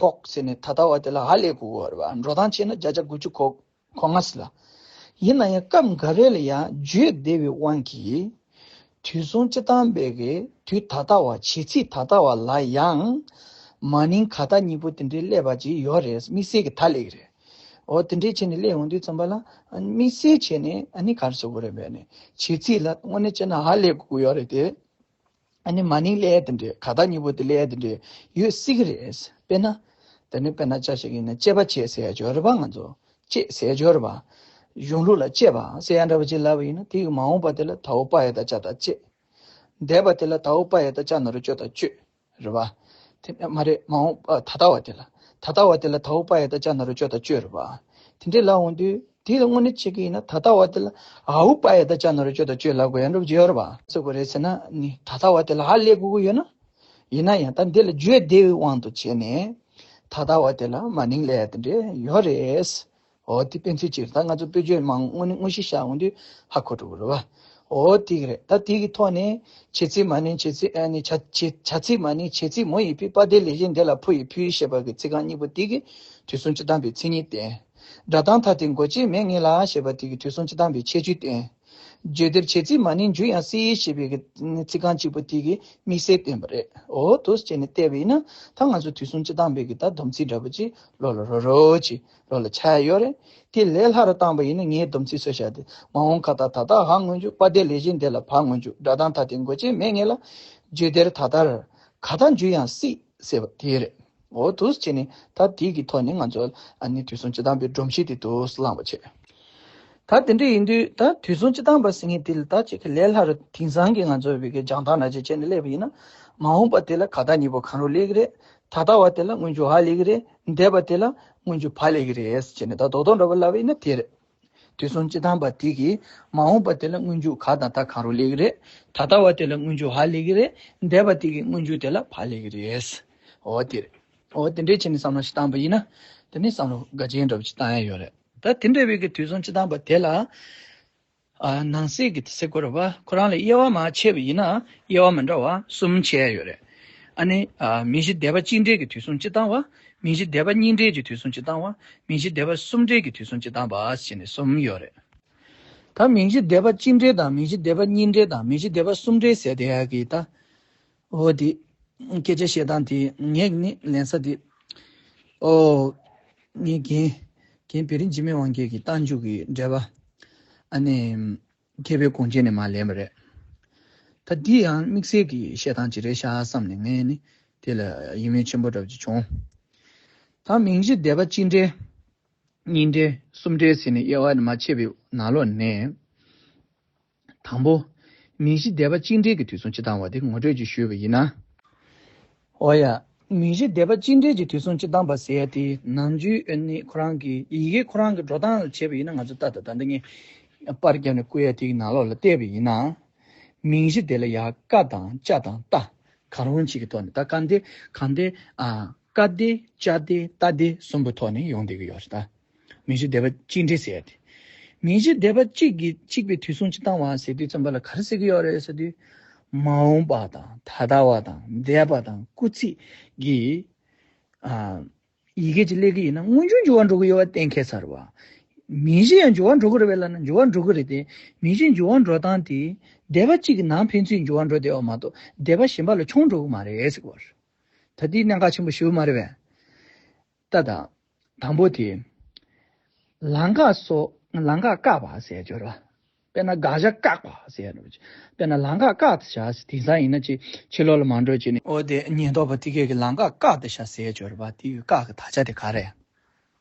འགོག་ཟེར་ནས་ད་ལྟ་བ་དེ་ལ་འ་སླེབས་དགོས་ཀྱི་ཡོད་རེད་པ། འགྲོ་སྟངས་བྱས་ན་བརྒྱ་ཆ་དགུ་བཅུ་གོ་གོ་ལྔ་ཟེར་ལ། ཡིན་ན་ཡང་སྐབས་འགའ་རེ་ལ་ཡང་བརྗོད་བདེ་བའི་དབང་གིས། དུས་གསུམ་སྤྱི་བཏང་པའི་གི་དུས་ད་ལྟ་བ། བྱེད་ཚིག་ད་ལྟ་བ་ལ་ཡང་མ་ནིང་ག་ད་གཉིས་པོ་དེ་འདྲའི་སླེབས་པ་ཅིག་ཡོད་རེད། དམིགས་བསལ་གྱི་ད་སླེབས་ཀྱི་རེད། འོ་དེ་འདྲའི་བྱས་ནས་སླེབས་ཡོང་དུས་ཙམ་པ་ལ། དམིགས་བསལ་བྱས་ནས་ཨ་ནི་ག་རེ་ཟེར་དགོས་རེད་པས་ནི། བྱེད་ཚིག་ལ་དངོས་གནས་བྱས་ན་འ་སླེབས་དགོས་ཀྱི་ཡོད་རེད་དེ། ཨ་ནི་མ་ནིང་སླེབས་ཡ་དེ་འདྲས། ག་ད་གཉིས་པོ་དེ་སླེབས་ཡ་དེ་འདྲས་ཡོད་སྲིད་ཀྱི་རེད། དཔེར་ན། དེ་ནི་དཔེར་ན་ཆ་བཞག་ཡིན་ན་གཅེས་པ་བྱེད་ཟེར་ཡ་ཅིག་ཡོད་རེད་པ། ང་ཚོ་གཅེས་ཟེར་ཡ་ཅིག་ཡོད་རེད་པ། གཞུང་ལུགས་ལ་གཅེས་པ་ཟེར་ཡ་འདྲ་པོ་ཅིག་ལབ་པ་ཡིན་ན། དེ་གི་མ་འོངས་པ་དེ་ལ་ད་འོག་པ་ཡ་བཏགས་ཅ་ད་གཅེས། འདས་པ་དེ་ལ་ད་འོག་པ་ཡ་བཏགས་ཅ་ན་རོ་ཅོ་ད་གཅོད། རེད་པ། དེ་མ་རེད། མ་འོངས་པ་ད་ལྟ་བ་དེ་ལ། ད་ལྟ་བ་དེ་ལ་ད་འོག་པ་ཡ་བཏགས་ཅ་ན་རོ་ཅོ་ད་གཅོད་རེད་པ། དེ་འདྲས་ལབ་འོང་དུས་དེ་ལ་དངོས་གནས་བྱེད་ཀྱི་ཡིན་ན། ད་ལྟ་བ་དེ་ལ་འ་འོག་པ་ཡ་བཏགས་ཅ་ན་རོ་ཅོ་ད་གཅོད་ལབ་དགོས་ཡ་འདྲ་པོ་ཅིག་ཡོད་རེད་པ། ཟེར་དགོས་རེད་ཟེར་ན་ནི། ད་ལྟ་བ་དེ་ལ་འ་སླེབས་དགོས་ཀྱི་ཡོད་ན། ཡིན་ན་ཡང་ད་འདི་ལ་བརྗོད་བདེ་བའི་དབང་དུ་བྱས་ནས། ད་ལྟ་བ་དེ་ལ་མ་ནིང་སླེབས་ཡ་དེ་འདྲས་ཡོད་རེད། འོ་དེ་དཔེ་མཚོན་གཅིག་རེད། ད་ང་ཚོ་དཔེ་བརྗོད་མང་པོ་དངོས་གནས་དངོས་གཞི་བཞག་འོང་དུས་ཧ་གོ་འགྲོ་གི་རེད་པ། འོ་དེ་གི་རེད། ད་དེ་གི་ཐོག་ནས་བྱེད་ཚིག་མ་ནིང་བྱེད་ཚིག་ཨ་ནི་བྱ་བྱེད་བྱ་ཚིག་མ་ནིང་བྱེད་ཚིག་མོ་ཡིས་ཕུད། པ་དེ་ལས་གཞན་དེ་ལ་ཕོ་ཡིས་ཕུད་ཞེས་པ་གི་ཚིག་རྐང་གཉིས་པོ་དེ་གིས་དུས་གསུམ་སྤྱི་བཏང་པའི་མཚན་ཉིད་བསྟན། སྒྲ་གདངས་ཐ་དད་མགོ་ཅན་མེད་ངེས་ལ་ཞེས་པ་དེ་གིས་དུས་གསུམ་སྤྱི་བཏང་པའི་ཁྱད་ཆོས་བསྟན། བརྗོད་འདིར་བྱེད་ཚིག་མ་ནིང་འཇུ་ཡང་སྲིད་ཞེས་པའི་གི་ཚིག་རྐང་གཅིག་པོ་དེ་གིས་དམིགས་བསལ་བསྟན་པ་རེད། འོ་འདུག་སེ་བྱས་ནས་བལྟས་པ་ཡིན་ན། ད་ང་ཚོ་དུས་གསུམ་སྤྱི་བཏང་པའི་གི་ད་སྡོམ་ཚིག་འདྲ་པོ་ཅིག་ལོགས་ལ་རོ་རོ་ཅིག་ལོགས་ལ་ཆགས་ཡོད་རེད། དེ་ལས་སླ་རུ་བཏང་པ་ཡིན་ན། ངས་སྡོམ་ཚིག་བཟོས་བཞག་སྟེ། མ་འོངས་ག་ད་ད་ལྟ་འ་སྔོན་འཇུག་པ་དེ་ལས་གཞན་དེ་ལ་བ་སྔོན་འཇུག་སྒྲ་གདངས་ད་དེ་འགོད་བྱེད་མེད་ངེས་ལ། བརྗོད་འདིར་ད་ལྟར་ག་ད་འཇུ་ཡང་སྲིད་ཟེར་བ་དེ་རེད། འོ་འདུག་སེ་བྱས་ནས་ད་དེ་གི་ཐོག་ནས་ང་ཚོ་ཨ་ནི་དུས་གསུམ་སྤྱི་བཏང་པའི་སྒྲོམ་གཞི་དེ་འདུག་སེ་བླངས་པ་བྱས། ད་དེ་འདྲ་ཡིན་དུས་ད་དུས་གསུམ་སྤྱི་བཏང་པ་ཟེར་མཁན་དེ་ལ་ད་ཅིག་གི་ལས་སླ་རུ་དེང་སང་གི་ང་ཚོ་བའི་གི་སྦྱང་སྟངས་འདྲ་ཅིག་བྱས་ནས་སླེབས་པ་ཡིན་ན། མ་འོངས་པ་དེ་ལ་ག་ད་གཉིས་པོ་གང་རུང་སླེབས་ཀྱི་རེད། ད་ལྟ་བ་དེ་ལ་སྔོན་འཇུག་འ་སླེབས་ཀྱི་རེད། འདས་པ་དེ་ལ་སྔོན་འཇུག་བ་སླེབས་ཀྱི་རེད་ཟེར་ནས། ད་རྡོག་རྡོག་འདྲ་པོ་ལབ་པ་ཡིན་ན་དེ་རེད། དུས་གསུམ་སྤྱི་བཏང་པ་དེ་གིས་མ་འོངས་པ་དེ་ལ་སྔོན་འཇུག་ག་དང་ད་གང་རུང་སླེབས་ཀྱི་རེད། ད་ལྟ་བ་དེ་ལ་སྔོན་འཇུག་འ་སླེབས་ཀྱི་རེད། འདས་པ་དེ་གི་སྔོན་འཇུག་དེ་ལ་བ་སླེབས་ཀྱི་རེད། འོ་དེ་རེད། འོ་དེ་འདྲས་བྱས་ནས་བསམ་བློ་ཞིག་བཏང་པ་ཡིན་ན། དེ་ནས་བསམ་བློ་དགའ་ཆེན་འདྲ་པོ་ཞིག་བཏང་ཡ་ཡོད་རེད། ད་དེ་འདྲ་བའི་གི་དུས་གསུམ་སྤྱི་བཏང་པ་དེ་ལ། ཨ། ནང་གསེས་ཀྱི་ཟེར་དགོས་རེད་པ། ཁོ་རང་ལ་དབྱེ་བ་མར་ཕྱེ་བ་ཡིན་ན། དབྱེ་བ་མི་འདྲ་བ་གསུམ་ཕྱེ་ཡ་ཡོད་རེད། ཨ་ནི། ཨ། མིང་གཞི་སྡེ་པ་གཅིག་འདྲེས་ཀྱི་དུས་གསུམ་སྤྱི་བཏང་བ། མིང་གཞི་སྡེ་པ་གཉིས་འདྲེས་ཀྱི་དུས་གསུམ་སྤྱི་བཏང་བ། མིང་གཞི་སྡེ་པ་གསུམ་འདྲེས་ཀྱི་དུས་གསུམ་སྤྱི་བཏང་བ་ཟེར་ནས་གསུམ་ཡོད་རེད། ད་མིང་གཞི་སྡེ་པ་གཅིག་འདྲེས་དང་། མིང་གཞི་སྡེ་པ་གཉིས་འདྲེས་དང་། མིང་གཞི་སྡེ་པ་གསུམ་འདྲེས་ཟེར་དེ་ཡ་གི་ད། འོ་དེ། སྐད་ཆ་བཤད་སྟངས་དེ་ངས་ནི་ལན་ས་དེ། ཨོ། ངས་རྒན། རྒན་བེ་རི་འཇིགས་མེད་དབང་རྒྱལ་གྱི་རྟགས་འཇུག་གི་འགྲེལ་པ། ཨ་ནི། མཁས་པའི་དགོངས་བཅས་ནས་མར་ལེན་པ་རེད། ད་འདི་ཡང་དམིགས་བསལ་གྱི་བཤད་སྟངས་ཅིག་རེད་ཤག་བསམ་ནས་ངས་ནི་དེ་ལ་ཡིད་སྨོན་ཆེན་པོ་འདྲ་པོ་ཅིག་བྱུང་། ད་མིང་གཞི་སྡེ་པ་གཅིག་འདྲེས། གཉིས་འདྲེས། གསུམ་འདྲེས་ཟེར་ནས་དབྱེ་བ་ནས་མར་ཕྱེ་བའི་ནང་ལོགས་ནས། དང་པོ། མིང་གཞི་སྡེ་པ་གཅིག་འདྲེས་ཀྱི་དུས་གསུམ་སྤྱི་བཏང་བ་དེ་ངོ་སྤྲོད་ཅིག་ཞུས་པ་ཡིན་ན། འོ་ཡ། མིང་གཞི་སྡེ་པ་གཅིག་འདྲེས་ཀྱི་དུས་གསུམ་སྤྱི་བཏང་བ་ཟེར་ཡ་དེ་ནམ་རྒྱུན་ཨ་ནི་ཁོ་རང་གི་ཡི་གེ་ཁོ་རང་གི་འགྲོ་སྟངས་ལ་བྱས་པ་ཡིན་ན། ང་ཚོ་ད་ལྟ་ད་འདི་ངས་པར་བརྒྱབ་ནས་བཀོད་ཡ་དེ་གི་ནང་ལོགས་ལ་བལྟས་པ་ཡིན་ན། མིང་གཞི་དེ་ལ་ཡ་ཀ་དང་ཅ་དང་ཏ་གང་རུང་གཅིག་གི་ཐོག་ནས། ད་ཀ་འདི་གང་འདི། ཨ། ཀ་འདི་ཅ་འདི་ཏ་འདི་གསུམ་པོ་ཐོག་ནས་ཡོང་བསྡད་ཀྱི་ཡོད་རེད་ད། མིང་གཞི་སྡེ་པ་གཅིག་འདྲེས་ཟེར་ཡ་དེ། མིང་གཞི་སྡེ་པ་གཅིག་གི་གཅིག་པའི་དུས་གསུམ་སྤྱི་བཏང་བ་ཟེར་དུས་ཙམ་པ་ལ་ག་རེ་ཟེར་གྱི་ཡོད་རེད་ཟེར་དུས། མ་འོངས་པ་དང་ད་ལྟ་བ་དང་འདས་པ་དང་སྐུལ་ཚིག་གི། ཨ། ཡི་གེ་ཅིག་སླེབས་ཀྱི་ཡིན་ན་སྔོན་འཇུག་འགྱུར་བ་འགྲོ་གི་ཡོད་པ་གཏན་འཁེལ་ཚར་བ། མིང་གཞི་ཡང་འགྱུར་བ་འགྲོ་གི་རེད་པས་ལབ་ན་འགྱུར་བ་འགྲོ་གི་རེད་དེ། མིང་གཞི་འགྱུར་བ་འགྲོ་སྟངས་དེ་སྡེ་པ་གཅིག་གི་ནང་ཕན་ཚུན་འགྱུར་བ་འགྲོ་བསྡད་པ་མ་གཏོགས་སྡེ་པ་གཞན་པ་ལ་མཆོང་འགྲོ་གི་མ་རེད་ཟེར་གྱི་ཡོད་རེད། ད་དེ་གནད་འགག་ཆེན་པོ་ཞེ་པོ་མ་རེད་པས། ད་ད། དང་པོ་དེ། ལམ་འགགས་སོགས། ལམ་འགགས་བཀག་པ་ཟེར་ཡ་ཅིག་ཡོད་རེད་པ། དཔེར་ན་དགག་བྱ་བཀག་པ་ཟེར་ཡ་འདྲ་པོ་ཅིག་དཔེར་ན་ལམ་འགགས་བཀག་ད་བཞག་དེང་སང་ཡིན་ན་ཅིག་ཕྱི་ལོགས་ལ་མ་འགྲོ་བྱས་ནས། འོ་དེ་ཉེན་རྟོག་པ་དེ་གས་ཀྱི་ལམ་འགགས་བཀག་ད་བཞག་ཟེར་ཡ་ཅིག་ཡོད་རེད་པ། དེ་གི་བཀག་གི་དག་ཆ་དེ་ག་རེ།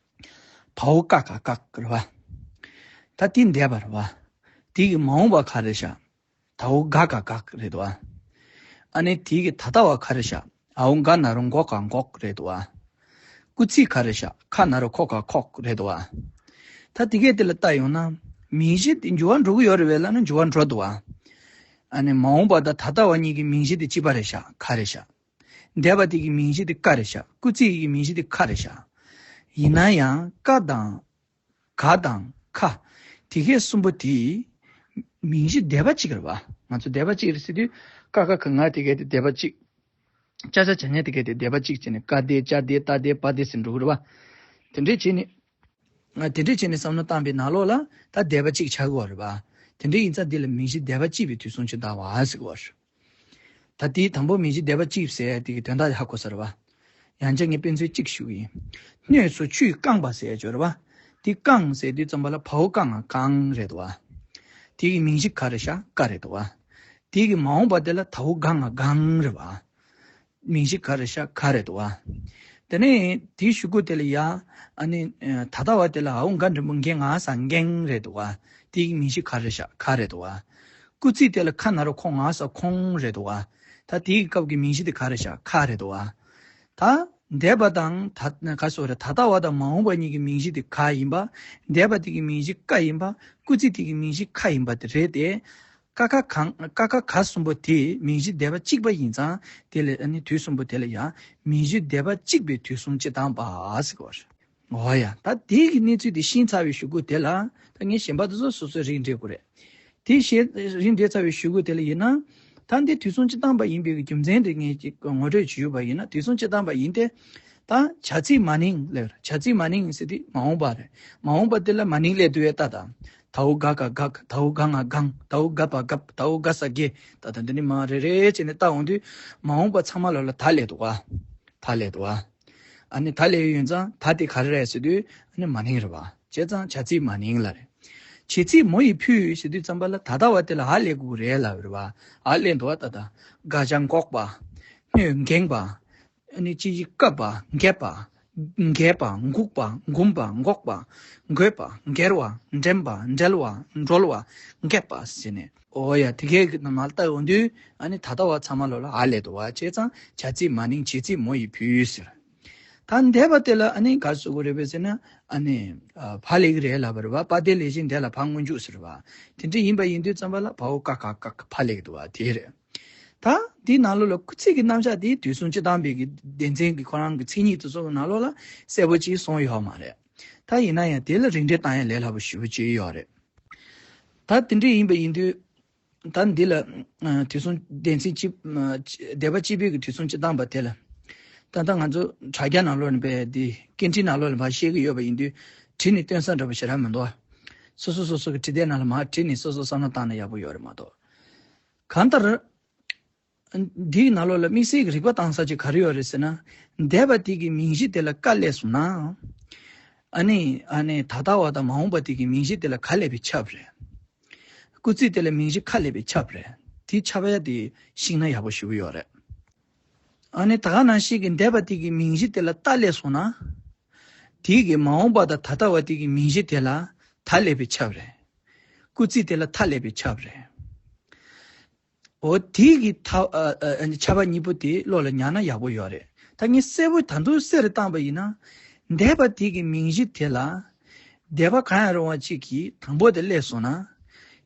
དའོ་ཀ་ག་བཀག་རེད་པ། ད་དེ་འདས་པ་རེད་པ། དེ་གི་མ་འོངས་པ་ག་རེ་བཞག་དའོ་ག་ག་གག་རེད་དོ། ཨ་ནི་དེ་གི་ད་ལྟ་བ་ག་རེ་བཞག་འའོ་འགའ་ན་རོ་འགོ་ག་འགོག་རེད་དོ། སྐུལ་ཚིག་ག་རེ་བཞག་ཁ་ན་རོ་ཁོ་ག་ཁོག་རེད་དོ། ད་དེ་གས་དེ་ལ་ལྟ་ཡོང་ན། མིང་གཞི་དེ་འགྱུར་བ་འགྲོ་གི་ཡོད་རེད་པས་ལབ་ན་འགྱུར་བ་འགྲོ་འདུག་ཨ་ནི་མ་འོངས་པ་དང་ད་ལྟ་བ་གཉིས་ཀྱི་མིང་གཞི་དེ་གཅིག་པ་རེད་བཞག་ག་རེ་བཞག་འདས་པ་དེ་གི་མིང་གཞི་དེ་ཀ་རེད་བཞག་སྐུལ་ཚིག་གི་མིང་གཞི་དེ་ཁ་རེད་བཞག་ཡིན་ན་ཡང་ཀ་དང་། ག་དང་ཁ། དེ་གས་གསུམ་པོ་དེ། མིང་གཞི་སྡེ་པ་གཅིག་རེད་པ། ང་ཚོ་སྡེ་པ་གཅིག་རེད་ཟེར་དུས། ཀ་ཁ་ག་ང་དེ་གས་དེ་སྡེ་པ་གཅིག་ཅ་ཆ་ཇ་ཉ་དེ་གས་དེ་སྡེ་པ་གཅིག་བྱས་ནས་ཀ་སྡེ་ཅ་སྡེ་ཏ་སྡེ་པ་སྡེ་ཟེར་འགྲོ་གི་རེད་པ། དེ་འདྲས་བྱས་ནས། ང་དེ་འདྲས་བྱས་ནས་བསམ་བློ་བཏང་པའི་ནང་ལོགས་ལ་ད་སྡེ་པ་གཅིག་ཆགས་ཀྱི་ཡོད་རེད་པ། དེ་འདྲས་ཡིན་ཙང་འདི་ལ་མིང་གཞི་སྡེ་པ་གཅིག་པའི་དུས་གསུམ་སྤྱི་བཏང་བ་ཟེར་གྱི་ཡོད་རེད། ད་དེའི་དང་པོ་མིང་གཞི་སྡེ་པ་གཅིག་ཟེར་ཡ་དེ་གི་དོན་དག་དེ་ཧ་གོ་ས་རེད་པ། ཡང་བསྐྱར་ངས་དཔེ་མཚོན་གཅིག་ཞུ་གི་ཡིན། སྣོད་སོ་ཆུས་བཀང་བ་ཟེར་ཡ་ཅིག་ཡོད་རེད་པ། དེ་བཀང་ཟེར་དུས་ཙམ་པ་ལ་བའོ་ཀ་ང་གང་རེད་དོ། དེ་གི་མིང་གཞི་ག་རེ་བཞག་ཀ་རེད་དོ། དེ་གི་མ་འོངས་པ་དེ་ལ་དའོ་ག་ང་གང་རེད་པ། མིང་གཞི་ག་རེ་བཞག་ག་རེད་དོ། དེ་ནས་དེའི་གཞུག་གུ་དེ་ལ་ཡ། ཨ་ནི། ད་ལྟ་བ་དེ་ལ་འའོ་འགའ་འགྲེང་བུ་འགའི་ང་ས་འགའི་རེད་དོ། དེ་གི་མིང་གཞི་ག་རེ་བཞག་ག་རེད་དོ། སྐུལ་ཚིག་དེ་ལ་ཁ་ན་རོ་ཁོ་ང་ས་ཁོང་རེད་དོ། ད་དེའི་སྐབས་ཀྱི་མིང་གཞི་དེ་ག་རེ་བཞག་ཁ་རེད་དོ། ད་འདས་པ་དང་ད་ག་སོ་རེད། ད་ལྟ་བ་དང་མ་འོངས་པ་གཉིས་ཀྱི་མིང་གཞི་དེ་ག་ཡིན་པ། འདས་པ་དེ་གི་མིང་གཞི་ཀ་ཡིན་པ། སྐུལ་ཚིག་དེ་གི་མིང་གཞི་ཁ་ཡིན་པ་དེ་རེད་དེ། ཀ་ཁ་གང་ཀ་ཁ་ག་གསུམ་པོ་དེ་མིང་གཞི་སྡེ་པ་གཅིག་པ་ཡིན་ཙང་དེ་ལས་ཨ་ནི་དུས་གསུམ་པོ་དེ་ལ་ཡང་མིང་གཞི་སྡེ་པ་གཅིག་པའི་དུས་གསུམ་སྤྱི་བཏང་བ་ཟེར་གྱི་ཡོད་རེད། འོ་ཡ། ད་དེའི་གི་གནས་ཚུལ་དེ་ཤེས་ཚར་བའི་གཞུག་གུ་དེ་ལ་ད་ངས་གཞན་པ་དེ་ཚོ་སོ་སོས་རིགས་འགྲེ་དགོས་རེད། དེ་ཤེས་རིགས་འགྲེ་ཚར་བའི་གཞུག་གུ་དེ་ལ་ཡིན་ན། ད་འདི་དུས་གསུམ་སྤྱི་བཏང་བ་ཡིན་པའི་གི་རྒྱུ་མཚན་དེ་ངས་ཅིག་ངོ་སྤྲོད་ཅིག་ཞུས་པ་ཡིན་ན། དུས་གསུམ་སྤྱི་བཏང་བ་ཡིན་ཏེ། ད་བྱ་ཚིག་མ་ནིང་ལབ། བྱ་ཚིག་མ་ནིང་ཟེར་དུས་མ་འོངས་པ་རེད། མ་འོངས་པ་དེ་ལ་མ་ནིང་སླེབས་དུས་ཡ་ཏ་དང་། དའོ་ག་ག་གག་དའོ་ག་ང་གང་དའོ་ག་པ་གབ་དའོ་ག་ས་གེ། ད་ད་འདི་ནི་མ་རེ་རེ་བྱས་ནས་བལྟ་འོང་དུས་མ་འོངས་པ་ཚང་མ་ལོ་ལ་ད་ལས་འདུག་བ། ད་ལས་འདུག་བ། ཨ་ནི་ད་ལས་ཡོད་ཙང་ད་དེ་ག་རེ་རེད་ཟེར་དུས་ཨ་ནི་མ་ནིང་རེད་བ། བྱས་ཙང་བྱ་ཚིག་མ་ནིང་ལ་རེད། བྱེད་ཚིག་མོ་ཡི་ཕུད་ཟེར་དུས་ཙམ་པ་ལ་ད་ལྟ་བ་དེ་ལ་ཨ་ལས་དགོས་རེད་ལབ་རེད་བ། ཨ་ལས་འདུག་བ། ད་ད་དགག་བྱ་འགོག་པ། སྨོས་འགེངས་པ། ཨ་ནི་ཅི་ཡི་བཀབ་པ་འགེབས་པ། འགེབས་པ་འགུགས་པ་འགུམ་པ་འགོག་པ། འགོད་པ་འགེར་བ་འགྲེམས་པ་འགྲེལ་བ་འགྲོལ་བ་འགེབས་པ་ཟེར་ནས། ཨོ་ཡ་དེ་གའི་ནང་ལ་ལྟ་འོང་དུས་ཨ་ནི་ད་ལྟ་བ་ཚང་མ་ལོ་ལ་ཨ་ལས་འདུག་བ། བྱས་ཙང་བྱ་ཚིག་མ་ནིང་བྱེད་ཚིག་མོ་ཡི་ཕུད་ཟེར། ད་འདས་པ་དེ་ལ་ཨ་ནི་ག་རེ་ཟེར་དགོས་རེད་པས་ཟེར་ན། ཨ་ནི་ཨ་ཕ་ལེགས་རེད་ལབ་པ་རེད་བ། པ་དེ་ལས་བཞིན་འདས་ལ་ཕ་སྔོན་འཇུག་ཟེར་བ། དེ་འདྲ་ཡིན་པ་ཡིན་དུས་ཙམ་པ་ལ་བའོ་ཀ་ཁ་ཀ་ཁ་ཕ་ལེགས་འདུག་བ་དེ་རེད། ད་འདི་ནང་ལོགས་ལ་སྐུལ་ཚིག་གི་རྣམ་གཞག་དེ་དུས་གསུམ་སྤྱི་བཏང་པའི་གི་སྡེ་ཚན་གྱི་ཁོ་རང་གི་མཚན་ཉིད་དེ་ཚོ་གི་ནང་ལོགས་ལ་གསལ་པོ་ཅིག་གསུངས་ཡོད་མ་རེད། ད་ཡིན་ན་ཡང་དེ་ལ་རིགས་འགྲེ་བཏང་ཡ་ལས་སླ་པོ་ཞེ་པོ་ཅིག་ཡོད་རེད། ད་དེ་འདྲ་ཡིན་པ་ཡིན་དུས། ད་འདི་ལ་ཨ་དུས་གསུམ་སྡེ་ཚན་གཅིག་ཨ་སྡེ་པ་གཅིག་པོའི་གི་དུས་གསུམ་སྤྱི་བཏང་པ་དེ་ལ། ད་ལྟ་ང་ཚོ་དྲ་རྒྱ་ནང་ལོགས་ནས་པའི་འདི་སྐད་འཕྲིན་ནང་ལོགས་ལ་མར་བཤད་གི་ཡོད་པ་ཡིན་དུས། བྲིས་ནས་སྟོན་ས་འདྲ་པོ་ཞེ་དྲག་མི་འདུག་ཨ། སོ་སོ་སོ་སོ་གི་བྲིས་དེབ་ནང་ལ་མར་བྲིས་ནས་སོ་སོ་བསམ་བློ་བཏང་ན་ཡག་པོ་ཡོད་རེད་མ་གཏོགས། གང་ལྟར། འདིའི་ནང་ལོགས་ལ་དམིགས་བསལ་གྱི་རིག་པ་བཏང་ས་ཅིག་ག་རེ་ཡོད་རེད་ཟེར་ན། འདས་པ་དེ་གི་མིང་གཞི་དེ་ལ་ཀ་སླེབས་སོང་ན། ཨ་ནི་ཨ་ནི་ད་ལྟ་བ་དང་མ་འོངས་པ་དེ་གི་མིང་གཞི་དེ་ལ་ག་སླེབས་པས་ཁྱབ་རེད། སྐུལ་ཚིག་དེ་ལ་མིང་གཞི་ཁ་སླེབས་པས་ཁྱབ་རེད། དེ་ཁྱབ་ཡ་དེ་ཤེས་ན་ཡག་པོ་ཞེ་པོ་ཡོད་རེད། ཨ་ནི་ད་ག་ནང་བཞིན་གྱི་འདས་པ་དེ་གི་མིང་གཞི་དེ་ལ་ད་སླེབས་སོང་ན། དེ་གི་མ་འོངས་པ་དང་ད་ལྟ་བ་དེ་གི་མིང་གཞི་དེ་ལ་ད་སླེབས་པས་ཁྱབ་རེད། སྐུལ་ཚིག་དེ་ལ་ད་སླེབས་པས་ཁྱབ་རེད། འོ་དེ་གི་ཐ་ཨ་ཨ་ཨ་ཁྱབ་པ་གཉིས་པོ་དེ་བློ་ལ་ཉར་ན་ཡག་པོ་ཡོད་རེད། ད་ངས་གསལ་པོ་ད་དུང་གསལ་རུ་བཏང་པ་ཡིན་ན། འདས་པ་དེ་གི་མིང་གཞི་དེ་ལ། འདས་པ་གང་ཡང་རུང་བ་གཅིག་གིས་དང་པོ་དེ་སླེབས་སོང་ན།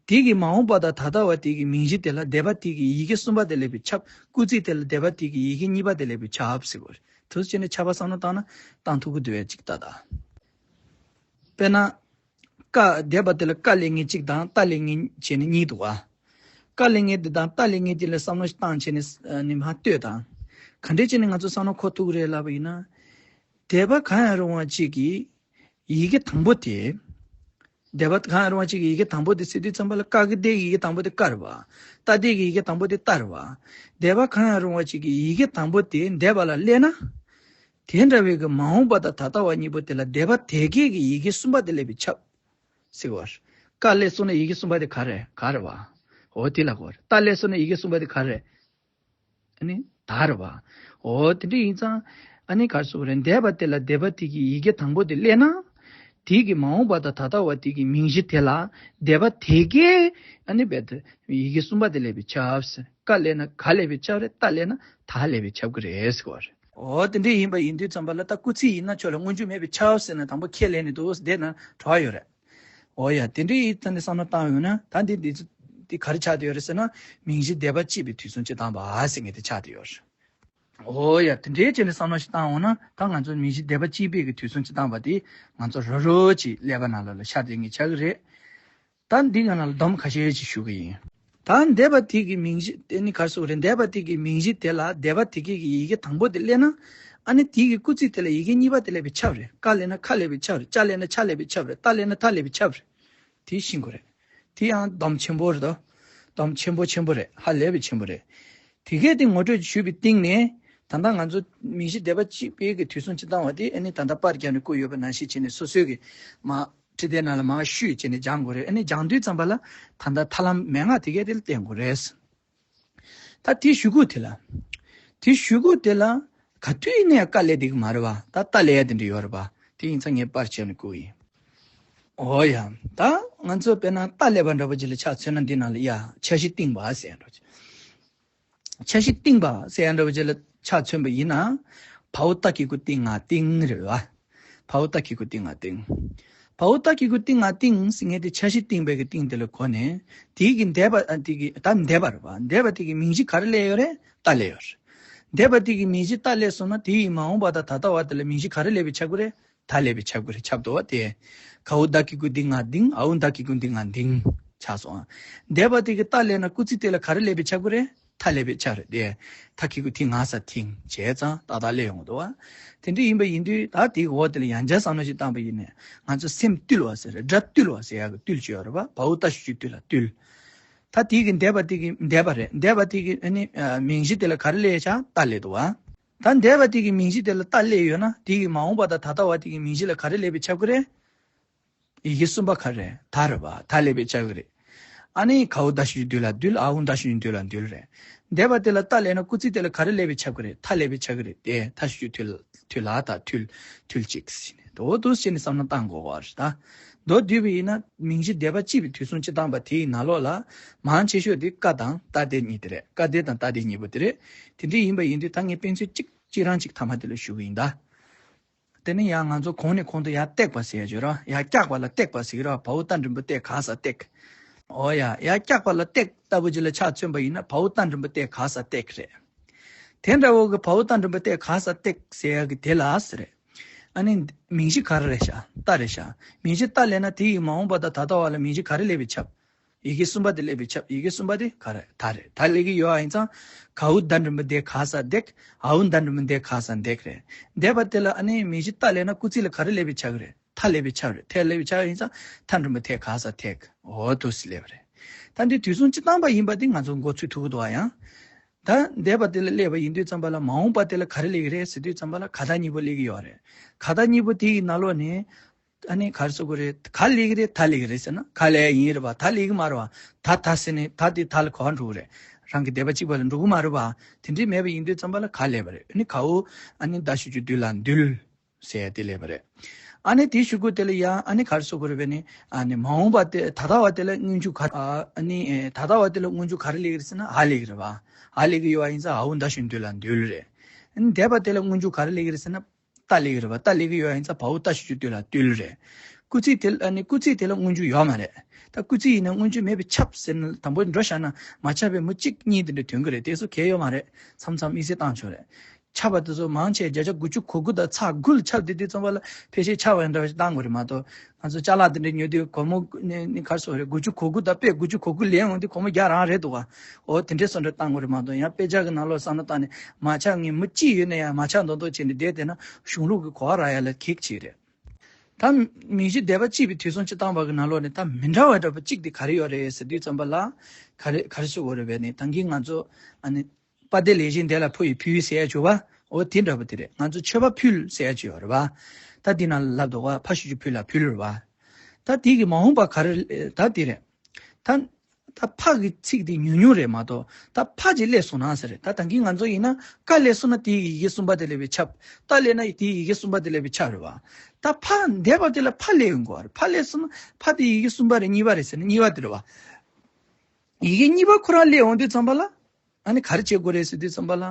དེ་གི་མ་འོངས་པ་དང་ད་ལྟ་བ་དེ་གི་མིང་གཞི་དེ་ལ་འདས་པ་དེ་གི་ཡི་གེ་གསུམ་པ་དེ་སླེབས་པས་ཁྱབ། སྐུལ་ཚིག་དེ་ལ་འདས་པ་དེ་གི་ཡི་གེ་གཉིས་པ་དེ་སླེབས་པས་ཁྱབ་ཟེར་དགོས་རེད། དེ་ཚོ་བྱས་ནས་ཁྱབ་པ་བསམ་བློ་བཏང་ན་བཏང་ཐུབ་ཀྱི་འདུག་བས་ཅིག་ལྟ་ད། དཔེར་ན། ཀ་འདས་པ་དེ་ལ་ཀ་སླེབས་མཁན་གཅིག་དང་ད་སླེབས་མཁན་བྱས་ནས་གཉིས་འདུག་བ། ཀ་སླེབས་མཁན་དེ་དང་ད་སླེབས་མཁན་དེ་ལ་བསམ་བློ་བཏང་བྱས་ནས་ཨ་ནི་མར་ལྟོས་དང་། ག་འདྲས་བྱས་ནས་ང་ཚོ་བསམ་བློ་འཁོར་ཐུབ་ཀྱི་རེད་ལབ་པ་ཡིན་ན། འདས་པ་གང་ཡང་རུང་བ་གཅིག་གིས་ཡི་གེ་དང་པོ་དེ། འདས་པ་གང་ཡང་རུང་བ་གཅིག་གིས་ཡི་གེ་དང་པོ་དེ་ཟེར་དུས་ཙམ་པ་ལ་ཀ་གི་འདས་ཀྱི་ཡི་གེ་དང་པོ་དེ་ཀ་རེད་བ། ད་འདས་ཀྱི་ཡི་གེ་དང་པོ་དེ་ད་རེད་བ། འདས་པ་གང་ཡང་རུང་བ་གཅིག་གིས་ཡི་གེ་དང་པོ་དེ་འདས་པ་ལ་སླེབས་ན། དེ་འདྲ་བའི་གི་མ་འོངས་པ་དང་ད་ལྟ་བ་གཉིས་པོ་དེ་ལ་འདས་པ་དེ་གའི་གི་ཡི་གེ་གསུམ་པ་དེ་སླེབས་པས་ཁྱབ། ཟེར་བ། ཀ་སླེབས་སོང་ན་ཡི་གེ་གསུམ་པ་དེ་ག་རེ་ག་རེ་བ། འོ་དེ་ལ་གོ་རེད། ད་སླེབས་སོང་ན་ཡི་གེ་གསུམ་པ་དེ་ག་རེ། ཨ་ནི་ད་རེད་བ། འོ་དེ་འདྲ་ཡིན་ཙང་། ཨ་ནི་ག་རེ་ཟེར་དགོས་རེད། འདས་པ་དེ་ལ་འདས་པ་དེ་གི་ཡི་གེ་དང་པོ་དེ་སླེབས་ན། དེ་གི་མ་འོངས་པ་དང་ད་ལྟ་བ་དེ་གི་མིང་གཞི་དེ་ལ་འདས་པ་དེ་གའི་ཨ་ནི་རྦད་དེ་ཡི་གེ་གསུམ་པ་དེ་སླེབས་པས་ཁྱབ་ཟེར། ཀ་སླེབས་ན་ག་སླེབས་པས་ཁྱབ་རེད། ད་སླེབས་ན་ད་སླེབས་པས་ཁྱབ་ཀྱི་རེད་ཟེར་བ་རེད། འོ་དེ་འདྲ་ཡིན་པ་ཡིན་དུས་ཙམ་པ་ལ་ད་སྐུལ་ཚིག་ཡིན་ན་ཁྱོད་ལ་སྔོན་འཇུག་མེད་པས་ཁྱབ་ཟེར་ན་དང་པོ་ཁས་ལེན་ནས་འདུག་བསྡད་ན་གྲོགས་ཡོད་རེད། འོ་ཡ་དེ་འདྲའི་ཐད་ནས་བསམ་བློ་བཏང་ཡོང་ན་ད་འདི་འདི་འདི་ག་རེ་ཆགས་བསྡད་ཡོད་རེད་ཟེར་ན། མིང་གཞི་འདས་པ་གཅིག་པའི་དུས་གསུམ་སྤྱི་བཏང་བ་ཟེར་མཁན་དེ་ཆགས་བསྡད་ཡོད་རེད། འོ་ཡ་དེ་འདྲའི་ཆ་ནས་བསམ་བློ་ཞིག་བཏང་འོང་ན་ད་ང་ཚོ་མིང་གཞི་འདས་པ་གཅིག་པའི་གི་དུས་གསུམ་སྤྱི་བཏང་བ་དེ་ང་ཚོ་རོ་རོ་ཅིག་ཀླད་པ་ནང་ལ་ལ་ཤར་བསྡད་མཁན་ཆགས་ཀྱི་རེད། ད་འདི་ང་ལ་སྡོམ་ཁ་ཤས་ཅིག་ཞུ་གི་ཡིན། ད་འདས་པ་དེ་གི་མིང་གཞི་དེ་ནི་ག་རེ་ཟེར་དགོས་རེད། འདས་པ་དེ་གི་མིང་གཞི་དེ་ལ་འདས་པ་དེ་གི་ཡི་གེ་དང་པོ་དེ་སླེབས་ན། ཨ་ནི་དེ་གི་སྐུལ་ཚིག་དེ་ལ་ཡི་གེ་གཉིས་པ་དེ་སླེབས་པས་ཁྱབ་རེད། ཀ་སླེབས་ན་ཁ་སླེབས་པས་ཁྱབ་རེད། ཅ་སླེབས་ན་ཆ་སླེབས་པས་ཁྱབ་རེད། ཏ་སླེབས་ན་ཐ་སླེབས་པས་ཁྱབ་རེད། དེ་ཤེས་དགོས་རེད། དེ་ཡང་སྡོམ་ཆེན་པོ་རེད་དོ། སྡོམ་ཆེན་པོ་ཆེན་པོ་རེད། ཧ་ལས་པའི་ཆེན་པོ་རེད། དེ་གས་དེ་ངོ་སྤྲོད་ཞུས་པའི་སྟེང་ནས། ད་ལྟ་ང་ཚོ་མིང་གཞི་འདས་པ་གཅིག་པའི་གི་དུས་གསུམ་སྤྱི་བཏང་བ་དེ་ཨ་ནི་ད་ལྟ་པར་རྒྱབ་ནས་བཀོད་ཡོད་པ་ནང་བཞིན་བྱས་ནས་སོ་སོའི་གི་མ། བྲིས་དེབ་ནང་ལ་མར་བཤུས་བྱས་ནས་སྦྱང་དགོས་རེད། ཨ་ནི་སྦྱང་དུས་ཙམ་པ་ལ་ད་ལྟ་ཐར་ལམ་མན་ངག་དེ་གས་དེ་ལ་བརྟེན་དགོས་རེད། ད་དེའི་གཞུག་གུ་དེ་ལ། དེའི་གཞུག་གུ་དེ་ལ་ག་དུས་ཡིན་ནའི་ཀ་སླེབས་བསྡད་ཀྱི་མ་རེད་བ། ད་ཏ་སླེབས་ཡ་དེ་འདྲ་ཡོད་རེད་བ། དེ་ཡིན་ཙང་ངས་པར་བྱས་ནས་བཀོད་ཡིན། འོ་ཡ། ད་ང་ཚོ་དཔེར་ན་ཏ་སླེབས་པ་འདྲ་པོ་ཅིག་ལ་ཆ་མཚོན་ན་འདི་ནང་ལ་ཡ་འཆར་གཞི་བཏིང་བ་ཟེར་ཡ་འདྲ་པོ་ཅིག་འཆར་གཞི་བཏིང་བ་ཟེར་ཡ་འདྲ་པོ་ཅིག་ལ་ཆ་མཚོན་པ་ཡིན་ན། བའོ་ཏ་གི་གུ་ཏི་ང་ཏིང་རེད་བ། བའོ་ཏ་གི་གུ་ཏི་ང་ཏིང་། བའོ་ཏ་གི་གུ་ཏི་ང་ཏིང་ཟེར་མཁན་དེ་འཆར་གཞི་བཏིང་བའི་གི་ཏིང་དེ་ལ་གོ་ནས། དེའི་གི་འདས་པ་ཨ་དེ་གི་ད་འདས་པ་རེད་བ། འདས་པ་དེ་གི་མིང་གཞི་ག་རེ་སླེབས་ཡོད་རེད། ཏ་སླེབས་ཡོད་རེད། འདས་པ་དེ་གི་མིང་གཞི་ཏ་སླེབས་སོང་ན་དེ་ཡི་མ་འོངས་པ་དང་ད་ལྟ་བ་དེ་ལ་མིང་གཞི་ག་རེ་སླེབས་པའི་ཆགས་ཀྱི་རེད། ད་སླེབས་པའི་ཆགས་ཀྱི་རེད། ཆགས་འདུག་བ་དེ། གའོ་ད་གི་གུ་འདི་ང་འདིང་། འའོ་ད་གི་གུ་འདི་ང་འདིང་། ཆགས་སོང་ཨ། འདས་པ་དེ་གི་ཏ་སླེབས་ན་སྐུལ་ཚིག་དེ་ལ་ག་རེ་སླེབས་པའི་ཆགས་ཀྱི་རེད། མཐའ་ཀླས་པའི་ཆ་རེད་དེ། མཐའ་ཀླས་ཀྱི་མཐའ་ང་ས་མཐིང་བྱས་ཙང་ཏག་ཏག་ཀླས་ཡོང་གི་འདུག་བ། དེ་འདྲ་ཡིན་པ་ཡིན་དུས་ད་དེའི་འོག་དེ་ལ་ཡང་བསྐྱར་བསམ་བློ་ཞིག་བཏང་པ་ཡིན་ནས་ང་ཚོ་སེམས་བཏུལ་བ་ཟེར་རེད། དགྲ་བཏུལ་བ་ཟེར་ཡག་གི་བཏུལ་བྱས་ཡོད་རེད་བ། བའོ་ཏ་ཞབས་ཀྱུ་བཏུལ་ལ་བཏུལ། ད་དེའི་གི་འདས་པ་དེ་གི་འདས་པ་རེད། འདས་པ་དེ་གི་ཨ་ནི་མིང་གཞི་དེ་ལ་ག་རེ་སླེབས་ཤག་ཏ་སླེབས་འདུག་བ། ད་འདས་པ་དེ་གི་མིང་གཞི་དེ་ལ་ཏ་སླེབས་ཡོད་ན་དེ་གི་མ་འོངས་པ་དང་ད་ལྟ་བ་དེ་གི་མིང་གཞི་ལ་ག་རེ་སླེབས་པས་ཁྱབ་ཀྱི་རེད། ཡི་གེ་གསུམ་པ་ག་རེ་རེད། ད་རེད་བ། ད་སླེབས་པས་ཁྱབ་ཀྱི་རེད། ཨ་ནི་གའོ་ཏ་ཞབས་ཀྱུ་འདུལ་ལ་འདུལ། འའོ་ཏ་ཞབས་ཀྱུ་འདུལ་ལ་འདུལ་རེད། འདས་པ་དེ་ལ་ཏ་སླེབས་ན་སྐུལ་ཚིག་དེ་ལ་ག་རེ་སླེབས་པས་ཁྱབ་ཀྱི་རེད། མཐའ་ཀླས་པས་ཁྱབ་ཀྱི་རེད་དེ། མཐའ་ཞབས་ཀྱུ་མཐུད་ལ་མཐུད་ལ་ད་མཐུད་མཐུད་ཅིག་ཟེར་ནས་འོ་འདུག་སེ་བྱས་ནས་བསམ་བློ་བཏང་དགོས་པ་རེད་ད། མདོར་བསྡུས་པ་ཡིན་ན་མིང་གཞི་འདས་པ་སྐྱེས་པའི་དུས་གསུམ་སྤྱི་བཏང་པ་དེའི་ནང་ལོགས་ལ་མང་ཆེ་ཤོས་དེ་ཀ་དང་ཏ་སྡེ་གཉིས་དེ་རེད། ཀ་སྡེ་དང་ཏ་སྡེ་གཉིས་པོ་དེ་རེད། དེ་འདྲ་ཡིན་པ་ཡིན་དུས་ད་ངས་དཔེ་མཚོན་གཅིག་གཅིག་རང་གཅིག་ཐ་མ་དེ་ལ་ཞུ་གི་ཡིན་ད། དེ་ནི་ཡང་ང་ཚོ་གོང་ནས་གོང་དུ་ཡར་བཏེགས་པ་ཟེར་ཡ་ཅིག་ཡོད་རེད། ཡར་བཀྱགས་པ་ལ་བཏེགས་པ་ཟེར་གྱི་རེད། བའོ་ཏ་འགྲེང་བུ་བཏེགས་ག་ས་བཏེགས། འོ་ཡ། ཡར་བཀྱགས་པ་ལ་བཏེགས་ལྟ་བུ་ཅིག་ལ་ཆ་མཚོན་པ་ཡིན་ན་བའོ་ཏ་འགྲེང་བུ་བཏེགས་ག་ས་བཏེགས་རེད། དེ་འདྲ་བོ་གི་བའོ་ཏ་འགྲེང་བུ་བཏེགས་ག་ས་བཏེགས་ཟེར་ཡ་གི་དེ་ལ་ཟེར་རེད། ཨ་ནི་མིང་གཞི་ག་རེ་རེད་ཤག་ཏ་རེད་ཤག་མིང་གཞི་ཏ་སླེབས་ན་དེ་ཡི་མ་འོངས་པ་དང་ད་ལྟ་བ་ལ་མིང་གཞི་ག་རེ་སླེབས་པས་ཁྱབ། ཡི་གེ་གསུམ་པ་དེ་སླེབས་པས་ཁྱབ། ཡི་གེ་གསུམ་པ་དེ་ག་རེ་ད་རེད། ད་སླེབས་ཀྱི་ཡོད་པ་ཡིན་ཙང་། གའོ་ཏ་འགྲེང་བུ་འདས་ག་ས་འདེགས། འའོ་ཏ་འགྲེང་བུ་འདས་ག་ས་འདེགས་རེད། འདས་པ་དེ་ལ་ཨ་ནི་མིང་གཞི་ཏ་སླེབས་ན་སྐུལ་ཚིག་ལ་ག་རེ་སླེབས་པས་ཁྱབ་ཀྱི་རེད། མཐའ་ཀླས་པས་ཁྱབ་རེད། མཐའ་ཀླས་པས་ཁྱབ་ཡིན་ཙང་ཐ་འགྲེང་བུ་ཐད་ག་ས་ཐད། འོ་འདུག་སེ་སླེབས་པ་རེད། ད་འདི་དུས་གསུམ་སྤྱི་བཏང་པ་ཡིན་པ་འདི་ང་ཚོ་མགོ་ཚོད་ཐུབ་ཀྱི་འདུག་པ་ཡང་། ད་འདས་པ་དེ་ལ་སླེབས་པ་ཡིན་དུས་ཙམ་པ་ལ་མ་འོངས་པ་དེ་ལ་ག་རེ་སླེབས་ཀྱི་རེད་ཟེར་དུས་ཙམ་པ་ལ་ག་ད་གཉིས་པོ་སླེབས་ཀྱི་ཡོད་རེད། ག་ད་གཉིས་པོ་དེ་ཡི་ནང་ལོགས་ནས། ཨ་ནི་ག་རེ་ཟེར་དགོས་རེད། ག་སླེབས་ཀྱི་རེད། ད་སླེབས་ཀྱི་རེད་ཟེར་ན་ག་སླེབས་ཡིན་རེད་པ། ད་སླེབས་ཀྱི་མ་རེད་པ། ད་ད་ཟེར་ནས་ད་དེ་ད་ལ་ག་པར་འགྲོ་གི་རེད། རང་གི་འདས་པ་གཅིག་པ་ལ་འགྲོ་གི་མ་རེད་པ། དེ་འདྲའི་མེད་པ་ཡིན་དུས་ཙམ་པ་ལ་ག་སླེབས་པ་རེད། ཨ་ནི་གའོ། ཨ་ནི་ཏ་ཞབས་ཀྱུ་འདུལ་ལ་འདུལ། ཟེར་ཡ་དེ་སླེབས་པ་རེད། ཨ་ནི་དེའི་གཞུག་གུ་དེ་ལ་ཡང་ཨ་ནི་ག་རེ་ཟེར་དགོས་རེད་པས་ནི། ཨ་ནི་མ་འོངས་པ་དེ་ད་ལྟ་བ་དེ་ལ་སྔོན་འཇུག་ག་ཨ་ནི་ཨེ་ད་ལྟ་བ་དེ་ལ་སྔོན་འཇུག་ག་རེ་སླེབས་ཀྱི་རེད་ཟེར་ན་འ་སླེབས་ཀྱི་རེད་པ། འ་སླེབས་ཀྱི་ཡོད་པ་ཡིན་ཙང་འའོ་ཏ་ཞབས་ཀྱུ་འདུལ་ལ་འདུལ་རེད། ཨ་ནི་འདས་པ་དེ་ལ་སྔོན་འཇུག་ག་རེ་སླེབས་ཀྱི་རེད་ཟེར་ན། ཏ་སླེབས་ཀྱི་རེད་པ། ཏ་སླེབས་ཀྱི་ཡོད་པ་ཡིན་ཙང་བའོ་ཏ་ཞབས་ཀྱུ་བཏུད་ལ་བཏུལ་རེད། སྐུལ་ཚིག་དེ་ཨ་ནི་སྐུལ་ཚིག་དེ་ལ་སྔོན་འཇུག་ཡོད་མ་རེད། ད་སྐུལ་ཚིག་ཡིན་ན་སྔོན་འཇུག་མེད་པས་ཁྱབ་ཟེར་ན་དང་པོ་འགྲོ་བཞག་ན་མ་ཁྱབ་པའི་མུ་གཅིག་གཉིས་དེ་འདྲ་ཐོན་གྱི་རེད། དེ་ཚོ་གལ་ཡོད་མ་རེད། མཚམས་མཚམས་དམིགས་བསལ་བཏང་ཆོག་རེད། ཁྱབ་པ་དེ་ཚོ་མང་ཆེ་བརྒྱ་ཆ་དགུ་བཅུ་གོ་དགུ་དང་ཚེག་དགུ་ལ་ཁྱབ་བསྡད་དུས་ཙམ་པ་ལ་ཕལ་ཆེར་ཁྱབ་པ་འདྲ་བ་ཞིག་བཏང་དགོས་རེད་མ་གཏོགས། ང་ཚོ་ཅ་ལག་དེ་འདྲ་ཉོ་དུས་སྒོར་མོ་ནི་ནི་ག་རེ་ཟེར་དགོས་རེད། དགུ་བཅུ་གོ་དགུ་དང་དཔེ་དགུ་བཅུ་གོ་དགུ་ལེན་འོང་དུས་སྒོར་མོ་བརྒྱ་རང་རེད་འདུག་ག་འོ་དེ་འདྲས་སོ་འདྲ་བཏང་དགོས་རེད་མ་གཏོགས། ཡང་དཔེ་ཆ་གི་ནང་ལོགས་བསམ་བློ་བཏང་ནས་མ་ཆགས་ངེས་མུ་གཅིག་ཡོད་ན་ཡང་མ་ཆགས་མདོག་མདོག་བྱས་ནས་བསྡད་བསྡད་ན་གཞུང་ལུགས་ཀྱི་གོ་བ་རག་ཡ་ལ་གེགས་ཆེ་རེད། ད་མིང་གཞི་འདས་པ་སྐྱེས་པའི་དུས་གསུམ་སྤྱི་བཏང་པ་གི་ནང་ལོགས་ནས་ད་མི་འདྲ་བ་འདྲ་པོ་གཅིག་དེ་ག་རེ་ཡོད་རེད་ཟེར་དུས་ཙམ་པ་ལ། ག་རེ་ག་རེ་ཟེར་དགོས་རེད་པས་ནི་ད་གིན་ང་ཚོ་ཨ་ནི། པ་སྡེ་ལས་གཞན་འདས་ལ་ཕུ་ཡི་ཕུལ་ཟེར་ཡ་བྱུང་བ། འོ་དེ་འདྲ་པོ་དེ་རེད། ང་ཚོ་མཆོད་པ་ཕུལ་ཟེར་ཡ་ཅིག་ཡོད་རེད་པ། ད་འདི་ནང་ལ་ལབ་འདུག་ག་ཕ་ཞབས་ཀྱུ་ཕུ་ལ་ཕུལ་རེད་པ། ད་དེ་གི་མ་འོངས་པ་ག་རེ་ད་དེ་རེད། ད་ད་ཕ་གི་ཚིག་དེ་ཉུང་ཉུང་རེད་མ་གཏོགས། ད་ཕ་ཅིག་སླེབས་སོང་ན་ཟེར་རེད། ད་ད་གིན་ང་ཚོ་ཡིན་ན་ཀ་སླེབས་སོང་ན་དེའི་ཡི་གེ་གསུམ་པ་དེ་སླེབས་པས་ཁྱབ། ཏ་སླེབས་ན་དེའི་ཡི་གེ་གསུམ་པ་དེ་སླེབས་པས་ཁྱབ་རེད་པ། ད་ཕ་འདས་པ་དེ་ལ་ཕ་སླེབས་ཡོང་དགོས་པ་རེད། ཕ་སླེབས་སོང་ན་ཕ་དེ་ཡི་གེ་གསུམ་པ་རེད་གཉིས་པ་རེད་ཟེར་ན་གཉིས་པ་དེ་རེད་པ། ཡི་གེ་གཉིས་པ་ཁོ་རང་སླེབས་ཡོང་དུས་ཙམ་པ་ལ། ཨ་ནི་ག་རེ་བྱེད་དགོས་རེད་ཟེར་དུས་ཙམ་པ་ལ།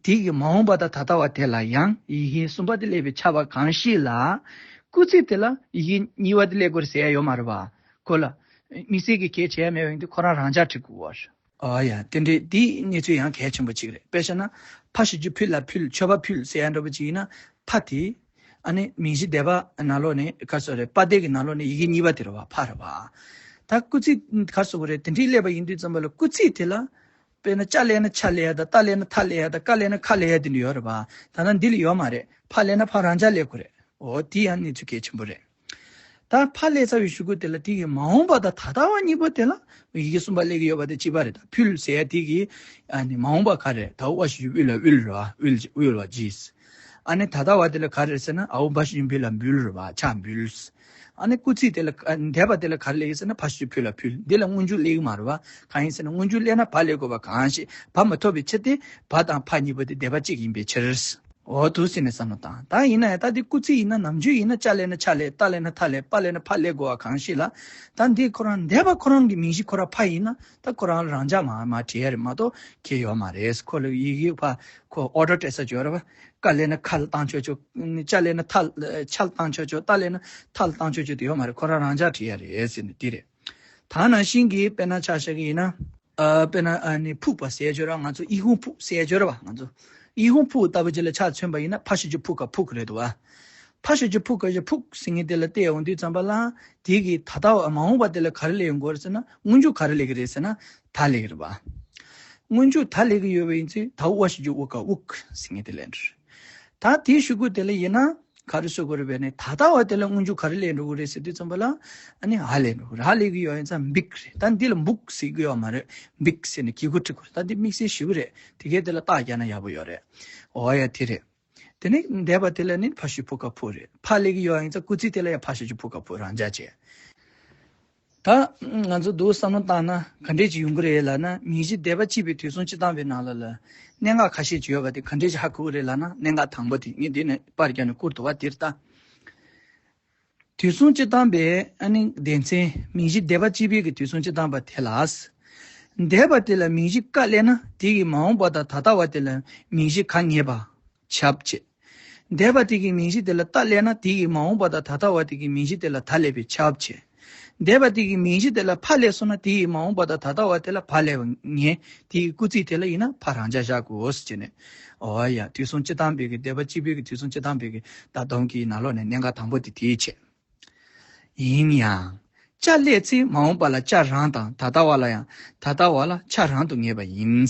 དེ་གི་མ་འོངས་པ་དང་ད་ལྟ་བ་དེ་ལ་ཡང་ཡི་གེ་གསུམ་པ་དེ་སླེབས་པས་ཁྱབ་པ་གང་ཞིག་ལ། སྐུལ་ཚིག་དེ་ལ་ཡི་གེ་གཉིས་པ་དེ་སླེབས་དགོས་རེད་ཟེར་ཡ་ཡོད་མ་རེད་པ། ཁོ་ལ་དམིགས་བསལ་གྱི་གལ་ཆེ་ཡ་མེད་པ་ཡིན་དུས་ཁོ་རང་རང་འཇགས་བྲིས་དགོས་པ་རེད། ཨ་ཡ། དེ་འདྲའི་དེའི་གནས་ཚུལ་ཡང་གལ་ཆེན་པོ་གཅིག་རེད། དཔེ་བཞག་ན། ཕ་ཞབས་ཀྱུ་ཕུ་ལ་ཕུལ། མཆོད་པ་ཕུལ་ཟེར་ཡ་འདྲ་པོ་གཅིག་ཡིན་ན། ཕ་དེ། ཨ་ནི་མིང་གཞི་འདས་པ་ནང་ལོགས་ནས་ག་རེ་ཟེར་རེད། པ་སྡེ་གི་ནང་ལོགས་ནས་ཡི་གེ་གཉིས་པ་དེ་རེད་པ། ཕ་རེད་པ། ད་སྐུལ་ཚིག་ག་རེ་ཟེར་དགོས་རེད། དེ་འདྲའི་སླེབས་པ་ཡིན་དུས་ཙམ་པ་ལ་སྐུལ་ཚིག་དེ་ལ། དཔེར་ན་ཅ་སླེབས་ན་ཆ་སླེབས་ཡ་དང་ཏ་སླེབས་ན་ཐ་སླེབས་ཡ་དང་ཀ་སླེབས་ན་ཁ་སླེབས་ཡ་དེ་འདྲ་ཡོད་རེད་པ། ད་ལྟ་འདི་ལ་ཡོད་མ་རེད། ཕ་སླེབས་ན་ཕ་རང་འཇགས་སླེབས་དགོས་རེད། འོ་དེ་ཡང་གནས་ཚུལ་གལ་ཆེན་པོ་རེད། ད་ཕ་སླེབས་ཚར་བའི་གཞུག་གུ་དེ་ལ་དེ་གི་མ་འོངས་པ་དང་ད་ལྟ་བ་གཉིས་པོ་དེ་ལ་ཡི་གེ་གསུམ་པ་སླེབས་ཀྱི་ཡོད་པ་དེ་གཅིག་པ་རེད། ད་ཕུལ་ཟེར་ཡ་དེ་གི་ཨ་ནི་མ་འོངས་པ་ག་རེ། ད་འོ་ཞབས་ཀྱུ་འོ་ལ་འོལ་རེད་པ། འོལ་འོལ་བ་ཇིས། ཨ་ནི་ད་ལྟ་བ་དེ་ལ་ག་རེ་ཟེར་ན། འའོ་བ་ཞབས་ཀྱུ་འབུ་ལ་འབུལ་རེད་པ། ཕྱག་འབུལ། ཨ་ནི་སྐུལ་ཚིག་དེ་ལ་ཨ་འདས་པ་དེ་ལ་ག་རེ་སླེབས་ཀྱི་ཟེར་ན། ཕ་ཞབས་ཀྱུ་ཕུ་ལ་ཕུལ། འདི་ལ་སྔོན་འཇུག་སླེབས་ཀྱི་མ་རེད་པ། གང་ཡིན་ཟེར་ན་སྔོན་འཇུག་སླེབས་ན་བ་སླེབས་དགོས་པ་གང་ཞིག་བ་མ་ཐོབ་པའི་ཕྱིར་ཏེ། བ་དང་ཕ་གཉིས་པོ་དེ་འདས་པ་གཅིག་ཡིན་པའི་ཕྱིར། འོ་འདུག་སེ་བྱས་ནས་བསམ་བློ་བཏང་། ད་ཡིན་ན་ཡང་ད་འདི་སྐུལ་ཚིག་ཡིན་ན་ནམ་རྒྱུན་ཡིན་ན་ཅ་སླེབས་ན་ཆ་སླེབས། ཏ་སླེབས་ན་ཐ་སླེབས། པ་སླེབས་ན་ཕ་སླེབས་དགོས་པ་གང་ཞིག་ལ། ད་འདི་ཁོ་རང་འདས་པ་ཁོ་རང་གི་མིང་གཞི་ཁོ་རང་ཕ་ཡིན་ན། ད་ཁོ་རང་ལ་རང་འཇགས་མ་མ་བྲིས་ཡ་རེད་མ་གཏོགས་ཁྱད་ཡོད་མ་རེད། ཁོ་ལ་ཡི་གེ་ཕ་ཁོ་ཨོ་ཌར་སྤྲད་ས་ཅིག་ཡོད་རེད་པ། ཀ་སླེབས་ན་ཁ་ལ་བཏང་ཆོག་ཆོག་ཅ་སླེབས་ན་ཐ་ཆ་ལ་བཏང་ཆོག་ཆོག་ཏ་སླེབས་ན་ཐ་ལ་བཏང་ཆོག་ཆོག་དེ་ཡོད་མ་རེད། ཁོ་རང་རང་འཇགས་བྲིས་ཡ་རེད་ཟེར་ནས་འདི་རེད། ད་ནང་བཞིན་གྱི་དཔེར་ན་ཆ་བཞག་གི་ཡིན་ན། ཨ་དཔེར་ན་ཨ་ནི་ཕུག་པ་ཟེར་ཡ་ཅིག་ཡོད་རེད་པ། ང་ཚོ་ཡི་ཧུང་ཕུག་ཟེར་ཡ་ཅིག་ཡོད་རེད་པ། ང་ཚོ་ཡི་ཧུང་ཕུག་ལྟ་བུ་ཅིག་ལ་ཆ་མཚོན་པ་ཡིན་ན་ཕ་ཞབས་ཀྱུ་ཕུ་ག་ཕུག་རེད་འདུག་པ། ཕ་ཞབས་ཀྱུ་ཕུ་ག་ཞབས་ཕུག་ཟེར་མཁན་དེ་ལ་བལྟས་ཡོང་དུས་ཙམ་པ་ལ། དེ་གི་ད་ལྟ་བ་མ་འོངས་པ་དེ་ལ་ག་རེ་སླེབས་ཡོང་གི་རེད་ཟེར་ན། སྔོན་འཇུག་ག་རེ་སླེབས་ཀྱི་རེད་ཟེར་ན། ད་སླེབས་ཀྱི་རེད་པ། སྔོན་འཇུག་ད་ལས་ཀྱི་ཡོད་པ་ཡིན་ཚེ་ད་འོ་ཞབས་ཀྱུ་འུ་ག་དབུག་ཟེར་མཁན་དེ་ལེན་འགྲོ་རེད། ད་དེའི་གཞུག་གུ་དེ་ལ་ཡིན་ན་ག་རེ་ཟེར་དགོས་རེད་པས་ནི། ད་ལྟ་བ་དེ་ལ་སྔོན་འཇུག་ག་རེ་ལེན་འགྲོ་གི་རེད་ཟེར་དུས་ཙམ་པ་ལ། ཨ་ནི་འ་ལེན་འགྲོ་གི་རེད། འ་ལེན་གྱི་ཡོད་ཡིན་ཙང་འབིག་རེད། ད་འདི་ལ་འབུག་ཟེར་གྱི་ཡོད་མ་རེད། འབིག་ཟེར་ནས་གི་གུ་འབྲི་དགོས་རེད། ད་འདི་དམིགས་བསལ་ཞེ་པོ་རེད། དེ་གས་དེ་ལ་རྟགས་རྒྱག་ན་ཡག་པོ་ཡོད་རེད། འོ་ཡ་དེ་རེད། དེ་ནས་འདས་པ་དེ་ལ་ནི་ཕ་ཞབས་ཀྱུ་ཕུ་ག་ཕུ་རེད། ཕ་ལེན་གྱི་ཡོད་ཡིན་ཙང་སྐུལ་ཚིག་དེ་ལ་ཡང་ཕ་ཞབས་ཀྱུ་ཕུ་ག་ཕུ་རང་འཇགས་བྱས། ད་ང་ཚོ་འདུག་བསམ་བློ་བཏང་ན་ག་འདྲས་ཅིག་ཡོང་གི་རེད་ལབ་ན། མིང་གཞི་འདས་པ་གཅིག་པའི་དུས་གསུམ་སྤྱིར་བཏང་པའི་ནང་ལ་ལ་གནད་འགག་ཁ་ཤས་ཅིག་ཡོད་པ་དེ་ག་འདྲས་ཅིག་ཧ་གོ་གི་རེད་ལབ་ན། གནད་འགག་དང་པོ་དེ་ངས་འདི་ནས་པར་རྒྱབ་ནས་བསྐུར་འདུག་པ། དེ་རེད་ད། དུས་གསུམ་སྤྱིར་བཏང་པའི་ཨ་ནི་སྡེ་ཚན། མིང་གཞི་འདས་པ་གཅིག་པའི་གི་དུས་གསུམ་སྤྱིར་བཏང་པ་དེ་ལ། འདས་པ་དེ་ལ་མིང་གཞི་ཀ་སླེབས་ན་དེ་གི་མ་འོངས་པ་དང་ད་ལྟ་བ་དེ་ལ་མིང་གཞི་ག་ངེས་པ་ཁྱབ་བྱེད། འདས་པ་དེ་གི་མིང་གཞི་དེ་ལ་ད་སླེབས་ན་དེ་གི་མ་འོངས་པ་དང་ད་ལྟ་བ་དེ་གི་མིང་གཞི་དེ་ལ་ད་སླེབས་པའི་ཁྱབ་བྱེད། འདས་པ་དེ་གི་མིང་གཞི་དེ་ལ་ཕ་སླེབས་སོང་ན་དེ་གི་མ་འོངས་པ་དང་ད་ལྟ་བ་དེ་ལ་ཕ་སླེབས་པ་ངེས། དེ་གི་སྐུལ་ཚིག་དེ་ལ་ཡིན་ན་ཕ་རང་འཇགས་བཞག་དགོས་ཟེར་ནས། འོ་ཡ། དུས་གསུམ་སྤྱིར་བཏང་པའི་གི་འདས་པ་གཅིག་པའི་གི་དུས་གསུམ་སྤྱིར་བཏང་པའི་གི་བརྡ་གཏོང་གི་ནང་ལོགས་ནས་གནད་འགག་དང་པོ་དེ་དེའི་ཆེད། ཡིན་ཡང་། ཅ་སླེབས་ཚེ་མ་འོངས་པ་ལ་ཅ་རང་དང་ད་ལྟ་བ་ལ་ཡང་ད་ལྟ་བ་ལ་ཅ་རང་དུ་ངེས་པ་ཡིན།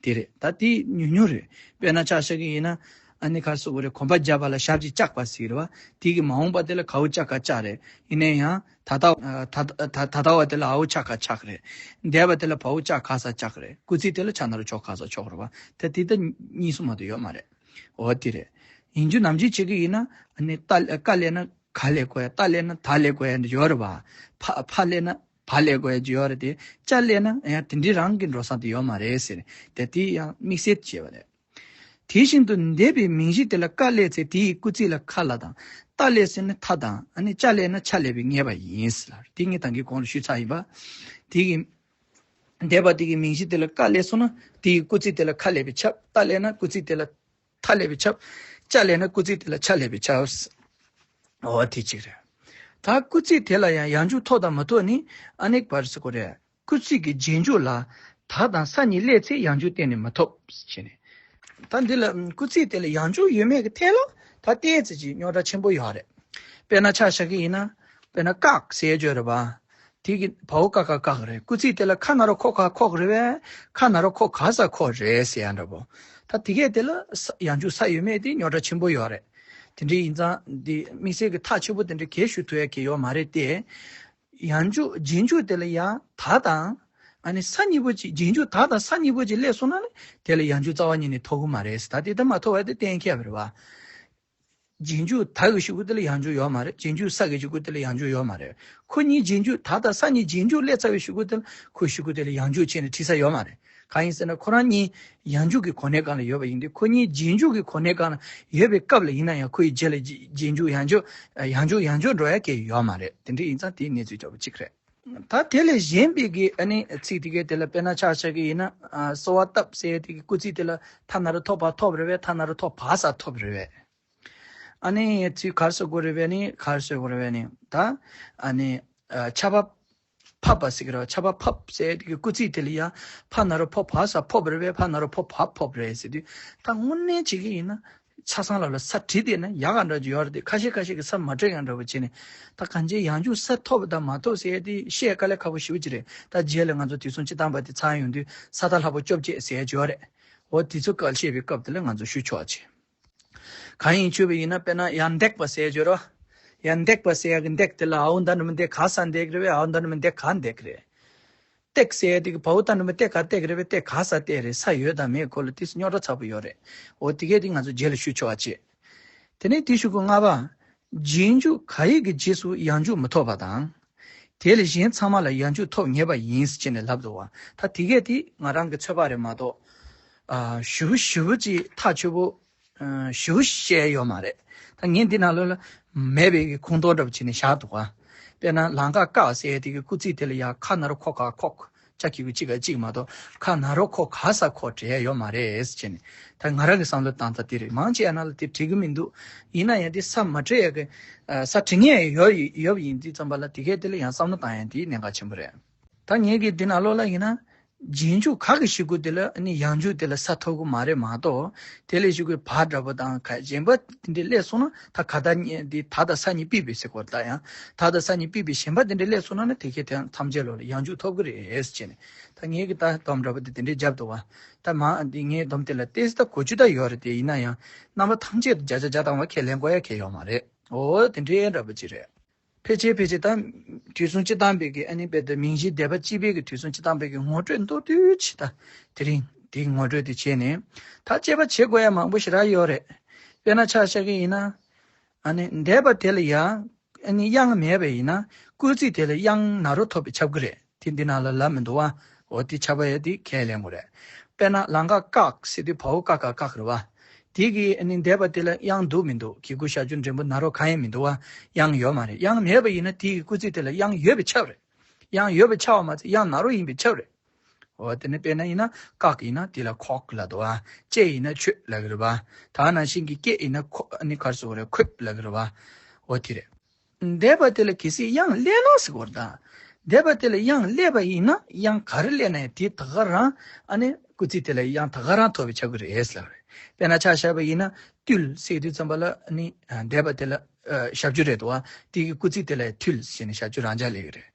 དེ་རེད། ད་དེ་ཉུང་ཉུང་རེད། དཔེར་ན་ཆ་བཞག་གི་ཡིན་ན། ཨ་ནི་ག་རེ་ཟེར་དགོས་རེད། གོམ་པ་བརྒྱབ་པ་ལ་ཞབས་ཀྱིས་བཅག་པ་ཟེར་བ། དེ་གི་མ་འོངས་པ་དེ་ལ་གའུ་ཅ་ག་ཅག་རེད། ཡིན་ན་ཡང་ད་ལྟ་ད་ད་ལྟ་བ་དེ་ལ་འའུ་ཅ་ག་ཅག་རེད། འདས་པ་དེ་ལ་བའུ་ཅ་ག་ས་ཅག་རེད། སྐུལ་ཚིག་དེ་ལ་ཅ་ན་རོ་ཅོ་ག་ས་ཅོག་རེད་བ། ད་དེ་ད་གཉིས་སུ་མ་གཏོགས་ཡོད་མ་རེད། འོ་དེ་རེད། ཡིན་རྒྱུ་ནམ་རྒྱུན་བྱེད་ཀྱི་ཡིན་ན། ཨ་ནི་ད་ཀ་སླེབས་ན་ག་སླེབས་དགོས་ཡ། ད་སླེབས་ན་ད་སླེབས་དགོས་ཡ་འདི་ཡོད་རེད་བ། ཕ་ཕ་སླེབས་ན་བ་སླེབས་དགོས་ཡ་འདི་ཡོད་རེད་དེ། ཅ་སླེབས་ན་ཡང་དེ་འདྲའི་རང་གི་འགྲོ་ས་དེ་ཡོད་མ་རེད་ཟེར། དེ་དེ་ཡང་དམིགས་བསལ་བྱས་པ་རེད། དེ་བཞིན་དུ་འདས་པའི་མིང་གཞི་དེ་ལ་ཀ་སླེབས་ཚེ་དེ་ཡི་སྐུལ་ཚིག་ལ་ཁ་ལ་དང་། ད་སླེབས་ཚེ་ནི་ད་དང་། ཨ་ནི་ཅ་སླེབས་ན་ཆ་སླེབས་པའི་ངེས་པ་ཡིན་ཟེར་ལ། དེ་ངས་ད་གིན་གོང་ལ་ཞུས་ཚར་ཡིན་པ། དེ་གི་འདས་པ་དེ་གི་མིང་གཞི་དེ་ལ་ཀ་སླེབས་སོང་ན་དེ་ཡི་སྐུལ་ཚིག་དེ་ལ་ཁ་སླེབས་པས་ཁྱབ། ད་སླེབས་ན་སྐུལ་ཚིག་དེ་ལ་ད་སླེབས་པས་ཁྱབ། ཅ་སླེབས་ན་སྐུལ་ཚིག་དེ་ལ་ཆ་སླེབས་པས་ཁྱབ། འོ་དེ་གཅིག་རེད། ད་སྐུལ་ཚིག་དེ་ལ་ཡང་ཡང་འཇུག་ཐོབ་དང་མི་ཐོབ་ནི་ཨ་ནི་ག་རེ་ཟེར་དགོས་རེད། སྐུལ་ཚིག་གི་རྗེས་འཇུག་ལ་ད་དང་ས་གཉིས་སླེབས་ཚེ་ཡང་འཇུག་གཏན་ནས་མི་ཐོབ་ཟེར་ནས། ད་འདི་ལ་སྐུལ་ཚིག་དེ་ལ་ཡང་འཇུག་ཡོད་མེད་ཀྱི་ཐད་ལ་ད་ཏོག་ཙམ་ཅིག་རྙོག་དྲ་ཆེན་པོ་ཡོད་རེད། དཔེར་ན་ཆ་བཞག་གི་ཡིན་ན། དཔེར་ན་བཀག་ཟེར་ཡ་ཅིག་ཡོད་རེད་པ། དེ་གི་བའོ་ཀ་ག་བཀག་རེད། སྐུལ་ཚིག་དེ་ལ་ཁ་ན་རོ་ཁོ་ག་ཁོག་རེད་པས། ཁ་ན་རོ་ཁོ་ག་ས་ཁོག་རེད་ཟེར་ཡ་འདྲ་པོ། ད་དེ་གས་དེ་ལ་ས་ཡང་འཇུག་ས་ཡོད་མེད་དེ་རྙོག་དྲ་ཆེན་པོ་ཡོད་རེད། དེ་འདྲ་ཡིན་ཙང་འདི་དམིགས་བསལ་གྱི་ཐག་ཆོད་པོ་དེ་འདྲ་གས་ཞུ་ཐུབ་ཡ་གས་ཡོད་མ་རེད་དེ། ཡང་འཇུག་རྗེས་འཇུག་དེ་ལ་ཡང་ད་དང་། ཨ་ནི་ས་གཉིས་པོ་ཅིག་རྗེས་འཇུག་ད་དང་ས་གཉིས་པོ་ཅིག་སླེབས་སོང་ན་ནི་དེ་ལ་ཡང་འཇུག་རྩ་བ་ཉིད་ནས་ཐོབ་གི་མ་རེད། ད་དེ་ལྟར་མ་ཐོབ་པ་དེ་གཏན་འཁེལ་བ་རེད་བ། རྗེས་འཇུག་ད་གི་གཞུག་གུ་དེ་ལ་ཡང་འཇུག་ཡོད་མ་རེད། རྗེས་འཇུག་ས་གི་གཞུག་གུ་དེ་ལ་ཡང་འཇུག་ཡོད་མ་རེད། ཁོ་གཉིས་རྗེས་འཇུག་ད་དང་ས་གཉིས་རྗེས་འཇུག་སླེབས་ཚར་བའི་གཞུག་གུ་དེ་ལ་ཁོའི་གཞུག་གུ་དེ་ལ་ཡང་འཇུག་བྱས་ནས་བྲིས་ས་ཡོད་མ་རེད། གང་ཡིན་ཟེར་ན་ཁོ་རང་གཉིས་ཡང་འཇུག་གི་གོ་གནས་སྒང་ལ་ཡོད་པ་ཡིན་དུས། ཁོ་གཉིས་རྗེས་འཇུག་གི་གོ་གནས་སྒང་ལ་ཡོད་པའི་སྐབས་ལ་ཡིན་ན་ཡང་ཁོའི་རྗེས་ལ་རྗེས་རྗེས་འཇུག་ཡང་འཇུག་ཡང་འཇུག་ཡང་འཇུག་འགྲོ་ཡ་གས་ཡོད་མ་རེད། དེ་འདྲ་ཡིན་ཙང་དེའི་གནས་ཚུལ་འདྲ་པོ་གཅིག་རེད། ད་དེ་ལས་གཞན་པའི་གི་ཨ་ནི་ཚིག་དེ་གའི་དེ་ལ་དཔེར་ན་ཆ་བཞག་གི་ཡིན་ན། ཨ་གསོལ་བ་བཏབ་ཟེར་ཡ་དེ་གི་སྐུལ་ཚིག་དེ་ལ་ཐ་ན་རོ་ཐོ་བ་ཐོབ་རེད་པས། ཐ་ན་རོ་ཐོ་བ་ས་ཐོབ་རེད་པས། ཨ་ནི་ཚིག་ག་རེ་ཟེར་དགོས་རེད་པས་ནི། ག་རེ་ཟེར་དགོས་རེད་པས་ནི། ད་ཨ་ནི་ཨ་ཆར་པ་ཕབ་པ་ཟེར་གི་རེད་པ། ཆར་པ་ཕབ་ཟེར་ཡ་དེ་གི་སྐུལ་ཚིག་དེ་ལ་ཡ་ཕ་ན་རོ་ཕོ་བ་ས་ཕོབ་རེད་པས། ཕ་ན་རོ་ཕོ་བ་ཕོབ་རེད་ཟེར་དུས། ད་དངོས་གནས་བྱེད་ཀྱི་ཡིན་ན། ཆ་ཚང་ལ་ལ་ས་བྲིས་བསྡད་ན་ཡག་ག་འདྲ་ཅིག་ཡོད་རེད་དེ། ཁ་ཤས་ཁ་ཤས་ཀྱིས་ས་མ་བྲིས་ཡ་འདྲ་པོ་བྱས་ནས། ད་གང་ཅི་ཡང་འཇུག་ས་ཐོབ་དང་མ་ཐོབ་ཟེར་ཡ་དེ་བཤད་དཀའ་ལས་ཁག་པོ་ཞེ་པོ་ཅིག་རེད། ད་རྗེས་ལ་ང་ཚོ་དུས་གསུམ་སྤྱིར་བཏང་པ་དེ་ཚང་ཡོང་དུས་ས་མཐའ་ལྷག་པོ་བཅོ་བརྒྱད་ཟེར་ཡ་ཅིག་ཡོད་རེད། འོ་དེ་ཚོ་སྐད་བཤད་པའི་སྐབས་དེ་ལ་ང་ཚོ་ཞུ་ཆོག་པ་བྱེད། གང་ཡིན་ཞུས་པ་ཡིན་ན། དཔེར་ན་ཡར་འདེགས་པ་ཟེར་ཡ་ཅིག་ཡོད་རེད་པ། ཡར་འདེགས་པ་ཟེར་ཡ་གི་འདེགས་དེ་ལ་འའོ་ད་ནི་མི་འདེགས་ག་ས་འདེགས་རེད་པས། འའོ་ད་ནི་མི་འདེགས་ག་འདེགས་རེད། བཏེགས་ཟེར་ཡ་དེ་གི་བའོ་ད་ནི་མི་བཏེགས་ག་བཏེགས་རེད་པས། བཏེགས་ག་ས་བཏེགས་རེད། ས་ཡོད་དང་མེད་སྐོར་ལ་དེ་རྙོག་དྲ་ཚ་པོ་ཡོད་རེད། འོ་དེ་གས་དེ་ང་ཚོ་རྗེས་ལ་ཞུ་ཆོག་པ་བྱེད། དེ་ནས་དེའི་གཞུག་གུ་ལྔ་པ། རྗེས་འཇུག་ག་ཡིག་གི་རྗེས་སུ་ཡང་འཇུག་མི་ཐོབ་པ་དང་། དེ་ལས་གཞན་ཚང་མ་ལ་ཡང་འཇུག་ཐོབ་ངེས་པ་ཡིན་ཟེར་ནས་ལབ་འདུག་པ། ད་དེ་གས་དེ་ང་རང་གི་ཚོད་དཔག་རེད་མ་གཏོགས། ཨ་ཞེ་པོ་ཞེ་པོ་ཅིག་ཐག་ཆོད་པོ། ཨ་ཞེ་པོ་བཤད་ཡོད་མ་རེད། ད་ངས་འདི་ནང་ལོགས་ལ་མེད་པའི་གི་ཁུངས་གཏོགས་འདྲ་པོ་བྱས་ནས་བཞག་འདུག་པ། དཔེར་ན་ལང་ཀ་བཀག་ཟེར་ཡ་དེ་གི་སྐུལ་ཚིག་དེ་ལ་ཡ་ཁ་ན་རོ་ཁོ་ག་ཁོག་ཅ་གི་གུ་གཅིག་ག་གཅིག་མ་གཏོགས། ཁ་ན་རོ་ཁོ་ག་ས་ཁོ་འབྲི་ཡ་ཡོད་མ་རེད་ཟེར་ནས། ད་ང་རང་གི་བསམ་བློ་བཏང་ས་དེ་རེད། མང་ཆེ་བ་ནང་ལ་དེ་འབྲི་གི་མི་འདུག་ཡིན་ན་ཡང་དེ་ས་མ་འབྲི་ཡ་གི། ཨ་ས་འབྲི་མཁན་ཡོད་ཡོད་ཡིན་དུས་ཙམ་པ་ལ་དེ་གས་དེ་ལ་ཡང་བསམ་བློ་བཏང་ཡ་དེ་གནད་འགག་ཆེན་པོ་རེད། ད་ངས་གི་འདི་ནང་ལོགས་ལ་ཡིན་ན། རྗེས་འཇུག་ག་གི་གཞུག་གུ་དེ་ལ་ཨ་ནི་ཡང་འཇུག་དེ་ལ་ས་ཐོབ་གི་མ་རེད་མ་གཏོགས། དེ་ལས་གཞུག་གུ་བ་འདྲ་པོ་དང་ག་གཞན་པ་དེ་འདྲའི་སླེབས་སོང་ན་ད་ག་ད་གཉིས་འདི་ད་དང་ས་གཉིས་པི་པི་ཟེར་གོ་ད་ཡང་། ད་དང་ས་གཉིས་པི་པི་གཞན་པ་དེ་འདྲའི་སླེབས་སོང་ན་ནི་དེ་གའི་དེ་ཐམས་ཅད་ལོ་ལ་ཡང་འཇུག་ཐོབ་གི་རེད་ཟེར་ནས། ད་ངས་གི་ད་སྡོམ་འདྲ་པོ་དེ་དེ་འདྲའི་རྒྱབ་འདུག་བ། ད་མ་འདི་ངའི་སྡོམ་དེ་ལ་ཏོག་ཙམ་ད་གོ་རྒྱུ་ད་ཡོད་རེད་དེ། ཡིན་ན་ཡང་རྣམ་པ་ཐམས་ཅད་དུ་བརྒྱ་ཆ་བརྒྱ་བཏང་བ་ཁས་ལེན་དགོས་ཡ་གལ་ཡོད་མ་རེད། འོ་དེ་འདྲའི་འདྲ་པོ་ཅིག་རེད། ཕལ་ཆེར་ཕལ་ཆེར་ད་དུས་གསུམ་སྤྱི་བཏང་པའི་གི་ཨ་ནི་དཔེ་དེ་མིང་གཞི་སྡེ་པ་གཅིག་པའི་གི་དུས་གསུམ་སྤྱི་བཏང་པའི་གི་ངོ་སྤྲོད་མདོར་བསྡུས་ཅིག་ད་དེ་རིང་དེའི་ངོ་སྤྲོད་དེ་བྱས་ནས། ད་དཔྱད་པ་བྱེད་དགོས་ཡ་མང་པོ་ཞེ་དྲག་ཡོད་རེད། དཔེར་ན་ཆ་བཞག་གི་ཡིན་ན། ཨ་ནི་འདས་པ་དེ་ལ་ཡང་ཨ་ནི་དབྱངས་མེད་པ་ཡིན་ན་སྐུལ་ཚིག་དེ་ལ་དབྱངས་ན་རོ་ཐོབ་པས་ཁྱབ་གི་རེད། དེ་འདི་ནང་ལ་ལབ་མི་འདུག་བ། འོ་དེ་ཁྱབ་པ་ཡ་དེ་ཁས་ལེན་དགོས་རེད། དཔེར་ན་ལང་ཀ་ཀག་ཟེར་དུས་བའོ་ཀ་ག་ཀག་རེད་བ། དེ་གི་ཨ་ནི་འདས་པ་དེ་ལ་དབྱངས་འདུག་མི་འདུག་གི་གུ་ཞབས་ཀྱུ་འགྲེང་བུ་ན་རོ་གང་ཡང་མི་འདུག་བ། དབྱངས་ཡོད་མ་རེད། དབྱངས་མེད་པ་ཡིན་ན་དེ་གི་སྐུལ་ཚིག་དེ་ལ་དབྱངས་ཡོད་པས་ཁྱབ་རེད། དབྱངས་ཡོད་པས་ཁྱབ་པ་མ་ཚད་དབྱངས་ན་རོ་ཡིན་པས་ཁྱབ་རེད། འོ་དེ་ནི་དཔེར་ན་ཡིན་ན་ཀག་ཡིན་ན་དེ་ལ་ཁོག་ལབ་འདུག་བ། ཅེ་ཡིན་ན་ཆོས་ལབ་གི་རེད་བ། ད་ནང་བཞིན་གྱི་ཀེ་ཡིན་ན་ཁོ་ཨ་ནི་ག་རེ་ཟེར་དགོས་རེད། ཁོད་ལབ་གི་རེད་བ། འོ་དེ་རེད། འདས་པ་དེ་ལ་གལ་སྲིད་དབྱངས་སླེབས་ན་ཟེར་དགོས་རེད་ད། འདས་པ་དེ་ལ་དབྱངས་སླེབས་པ་ཡིན་ན་དབྱངས་ག་རེ་སླེབས་ན་ཡང་དེ་ད་ག་རང་ཨ་ནི་སྐུལ་ཚིག་དེ་ལ་དབྱངས་ད་ག་རང་ཐོབ་པས་ཁྱབ་གི་རེད་ལབ་རེད། དཔེར་ན་ཆ་བཞག་པ་ཡིན་ན་ཏུལ་ཟེར་དུས་ཙམ་པ་ལ་ཨ་ནི་འདས་པ་དེ་ལ་ཨ་ཞབས་ཀྱུ་རེད་འདུག་བ། དེ་གི་སྐུལ་ཚིག་དེ་ལ་ཐུལ་ཟེར་ནས་ཞབས་ཀྱུ་རང་འཇགས་སླེབས་གི་རེད།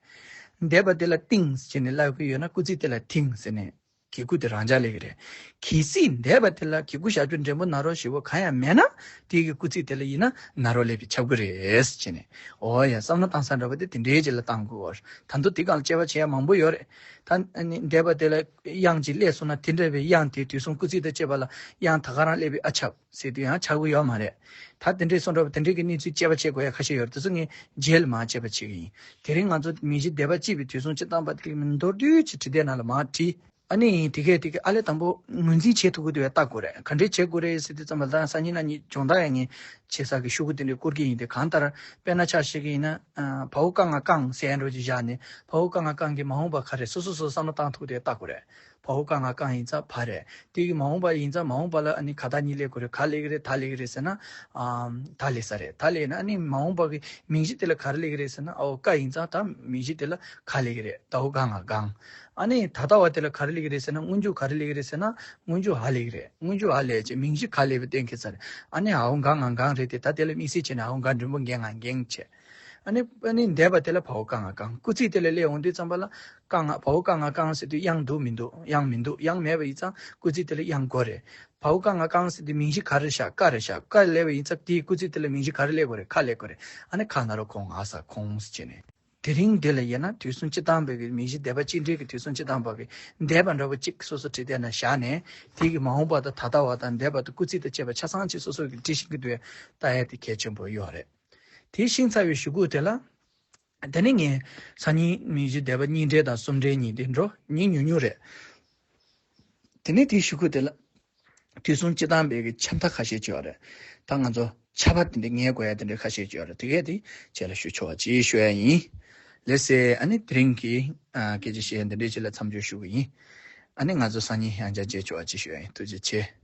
འདས་པ་དེ་ལ་ཏིང་ཟེར་ནས་ལབ་གི་ཡོད་ན་སྐུལ་ཚིག་དེ་ལ་ཐིང་ཟེར་ནས་གི་གུ་དེ་རང་འཇགས་སླེབས་གི་རེད། གལ་སྲིད་འདས་པ་དེ་ལ་གི་གུ་ཞབས་ཀྱུ་འགྲེང་བུ་ན་རོ་ཞེ་པོ་གང་ཡང་མེད་ན་དེ་གི་སྐུལ་ཚིག་དེ་ལ་ཡིན་ན་ན་རོ་སླེབས་པས་ཁྱབ་གི་རེད་ཟེར་ནས། འོ་ཡ་བསམ་བློ་བཏང་ས་འདྲ་པོ་དེ་དེ་འདྲའི་རྗེས་ལ་བཏང་དགོས། ད་དུང་དེ་སྒང་ལ་དཔྱད་པ་བྱེད་ཡ་མང་པོ་ཡོད་རེད། ད་ཨ་ནི་འདས་པ་དེ་ལ་དབྱངས་ཅིག་སླེབས་སོང་ན་དེ་འདྲ་བའི་དབྱངས་དེ་དུས་གསུམ་སྐུལ་ཚིག་དང་བཅས་པ་ལ་དབྱངས་ད་ག་རང་སླེབས་པས་ཨ་ཁྱབ་ཟེར་དུས་ཡང་ཆགས་ཀྱི་ཡོད་མ་རེད། ད་དེ་འདྲའི་སོང་འགྲོ་བ་དེ་འདྲའི་གི་གནས་ཚུལ་དཔྱད་པ་བྱེད་དགོས་ཡ་ཁ་ཤས་ཡོད་རེད། དེ་ཚོ་ངས་རྗེས་ལ་མར་དཔྱད་པ་བྱེད་ཀྱི་ཡིན། དེ་རིང་ང་ཚོ་མིང་གཞི་སྡེ་པ་གཅིག་པའི་དུས་གསུམ་སྤྱི་བཏང་པ་དེ་མདོར་བསྡུས་ཀྱི་བྲིས་དེབ་ནང་ལ་མར་བྲིས། ཨ་ནི་དེ་གས་དེ་གས་ཨ་ལས་དང་པོ་ངོས་འཛིན་བྱེད་ཐུབ་ཀྱི་འདུག་ཡ་ལྟ་དགོས་རེད། ག་འདྲས་བྱེད་དགོས་རེད་ཟེར་དུས་ཙམ་པ་ད་སང་ཉིན་གནངས་ཉིན་སྦྱོང་བརྡར་ཡ་ངས་བྱེད་ས་གི་ཤོག་གུ་དེ་འདྲས་བསྐུར་གྱི་ཡིན་ཏེ། གང་ལྟར་དཔེར་ན་ཆ་བཞག་གི་ཡིན་ན་བའོ་ཀ་ང་ཀང་ཟེར་ཡ་འདྲ་ཅིག་བཞག་ནས་བའོ་ཀ་ང་ཀང་གི་མ་འོངས་པ་ག་རེ་སོ་སོ་སོ་བསམ་བློ་བཏང་ཐུབ་ཀྱི་འདུག་ཡ་ལྟ་དགོས་རེད། བའོ་ཀ་ང་ཀང་ཡིན་ཙང་བ་རེད། དེ་གི་མ་འོངས་པ་ཡིན་ཙང་མ་འོངས་པ་ལ་ཨ་ནི་ག་ད་གཉིས་སླེབས་དགོས་རེད། ག་སླེབས་ཀྱི་རེད། ད་སླེབས་ཀྱི་རེད་ཟེར་ན། ཨམ། ད་སླེབས་ས་རེད། ད་སླེབས་ན་ཨ་ནི་མ་འོངས་པ་གི་མིང་གཞི་དེ་ལ་ག་རེ་སླེབས་ཀྱི་རེད་ཟེར་ན། འོ་ཀ་ཡིན་ཙང་ད་མིང་གཞི་དེ་ལ་ག་སླེབས་ཀྱི་རེད། ད་འོ་ག་ང་གང་། ཨ་ནི་ད་ལྟ་བ་དེ་ལ་ག་རེ་སླེབས་ཀྱི་རེད་ཟེར་ན། སྔོན་འཇུག་ག་རེ་སླེབས་ཀྱི་རེད་ཟེར་ན། སྔོན་འཇུག་ཧ་སླེབས་ཀྱི་རེད། སྔོན་འཇུག་ཧ་སླེབས་བྱས་མིང་གཞི་ག་སླེབས་པ་གཏན་འཁེལ་ས་རེད། ཨ་ནི་འོ་ག་ང་གང་རེད་དེ། ད་དེ་ལ་དམིགས་བསལ་བྱས་ནས་འོ་ག་འགྲེང་བུ་འགེང་ང་འགེང་བྱས། ཨ་ནི་ཨ་ནི་འདས་པ་དེ་ལ་བའོ་ཀ་ང་ཀང་། སྐུལ་ཚིག་དེ་ལ་སླེབས་འོང་དུས་ཙམ་པ་ལ་ཀ་ང་བའོ་ཀ་ང་ཀང་ཟེར་དུས་དབྱངས་འདུག་མི་འདུག་དབྱངས་མི་འདུག་དབྱངས་མེད་པ་ཡིན་ཙང་སྐུལ་ཚིག་དེ་ལ་དབྱངས་དགོས་རེད། བའོ་ཀ་ང་ཀང་ཟེར་དུས་མིང་གཞི་ག་རེ་བཞག་ཀ་རེད་བཞག་ཀ་སླེབས་པ་ཡིན་ཙང་དེའི་སྐུལ་ཚིག་དེ་ལ་མིང་གཞི་ག་རེ་སླེབས་དགོས་རེད། ཁ་སླེབས་དགོས་རེད། ཨ་ནི་ཁ་ན་རོ་ཁོ་ང་ས་ཁོང་ཟེར་བྱས་ནས། དེ་རིང་འདི་ལ་ཡིན་ན་དུས་གསུམ་སྤྱི་བཏང་པའི་གི་མིང་གཞི་སྡེ་པ་གཅིག་འདྲའི་གི་དུས་གསུམ་སྤྱི་བཏང་པ་གི་འདས་པ་འདྲ་པོ་གཅིག་སོ་སོ་བྲིས་བསྡད་ན་བཞག་ནས། དེ་གི་མ་འོངས་པ་དང་ད་ལྟ་བ་དང་འདས་པ་དང་སྐུལ་ཚིག་དང་བཅས་པ་ཆ་ཚང་གཅིག་སོ་སོ་གི་བྲིས་ཤེས་ཀྱི་འདུག་ལྟ་ཡ་དེ་གལ་ཆེན་པོ་ཡོད་རེད། དེ་ཤེས་ཚར་བའི་གཞུག་གུ་དེ་ལ། དེ་ནས་ངས་སང་ཉིན་མིང་གཞི་སྡེ་པ་གཉིས་འདྲའི་དང་གསུམ་འདྲའི་གཉིས་དེ་འགྲོ་ཉིན་ཉུང་ཉུང་རེད། དེ་ནས་དེའི་གཞུག་གུ་དེ་ལ་དུས་གསུམ་སྤྱི་བཏང་པའི་གི་ཆ་མཐའ་ཁ་ཤས་ཅིག་ཡོད་རེད། ད་ང་ཚོ་ཆ་བ་དེ་འདྲ་ངེས་དགོས་ཡ་དེ་འདྲ་ཁ་ཤས་ཅིག་ཡོད་རེད། དེ་གས་དེ་ཁྱེད་ལ་ཞུ་ཆོག་པ་ཅིག་ཞུ་ཡ་ཡིན། ལགས་སེ། ཨ་ནི་དེ་རིང་གི་ཨ་སྐད་ཆ་བཤད་ཡ་འདི་འདྲའི་ཅིག་ལ་མཚམས་འཇོག་ཞུ་གི་ཡིན། ཨ་ནི་ང་ཚོ་སང་ཉིན་ཡང་བསྐྱར་མཇལ་ཆོག་པ་ཅིག་ཞུ་ཡ་ཡིན། ཐུགས་རྗེ་ཆེ།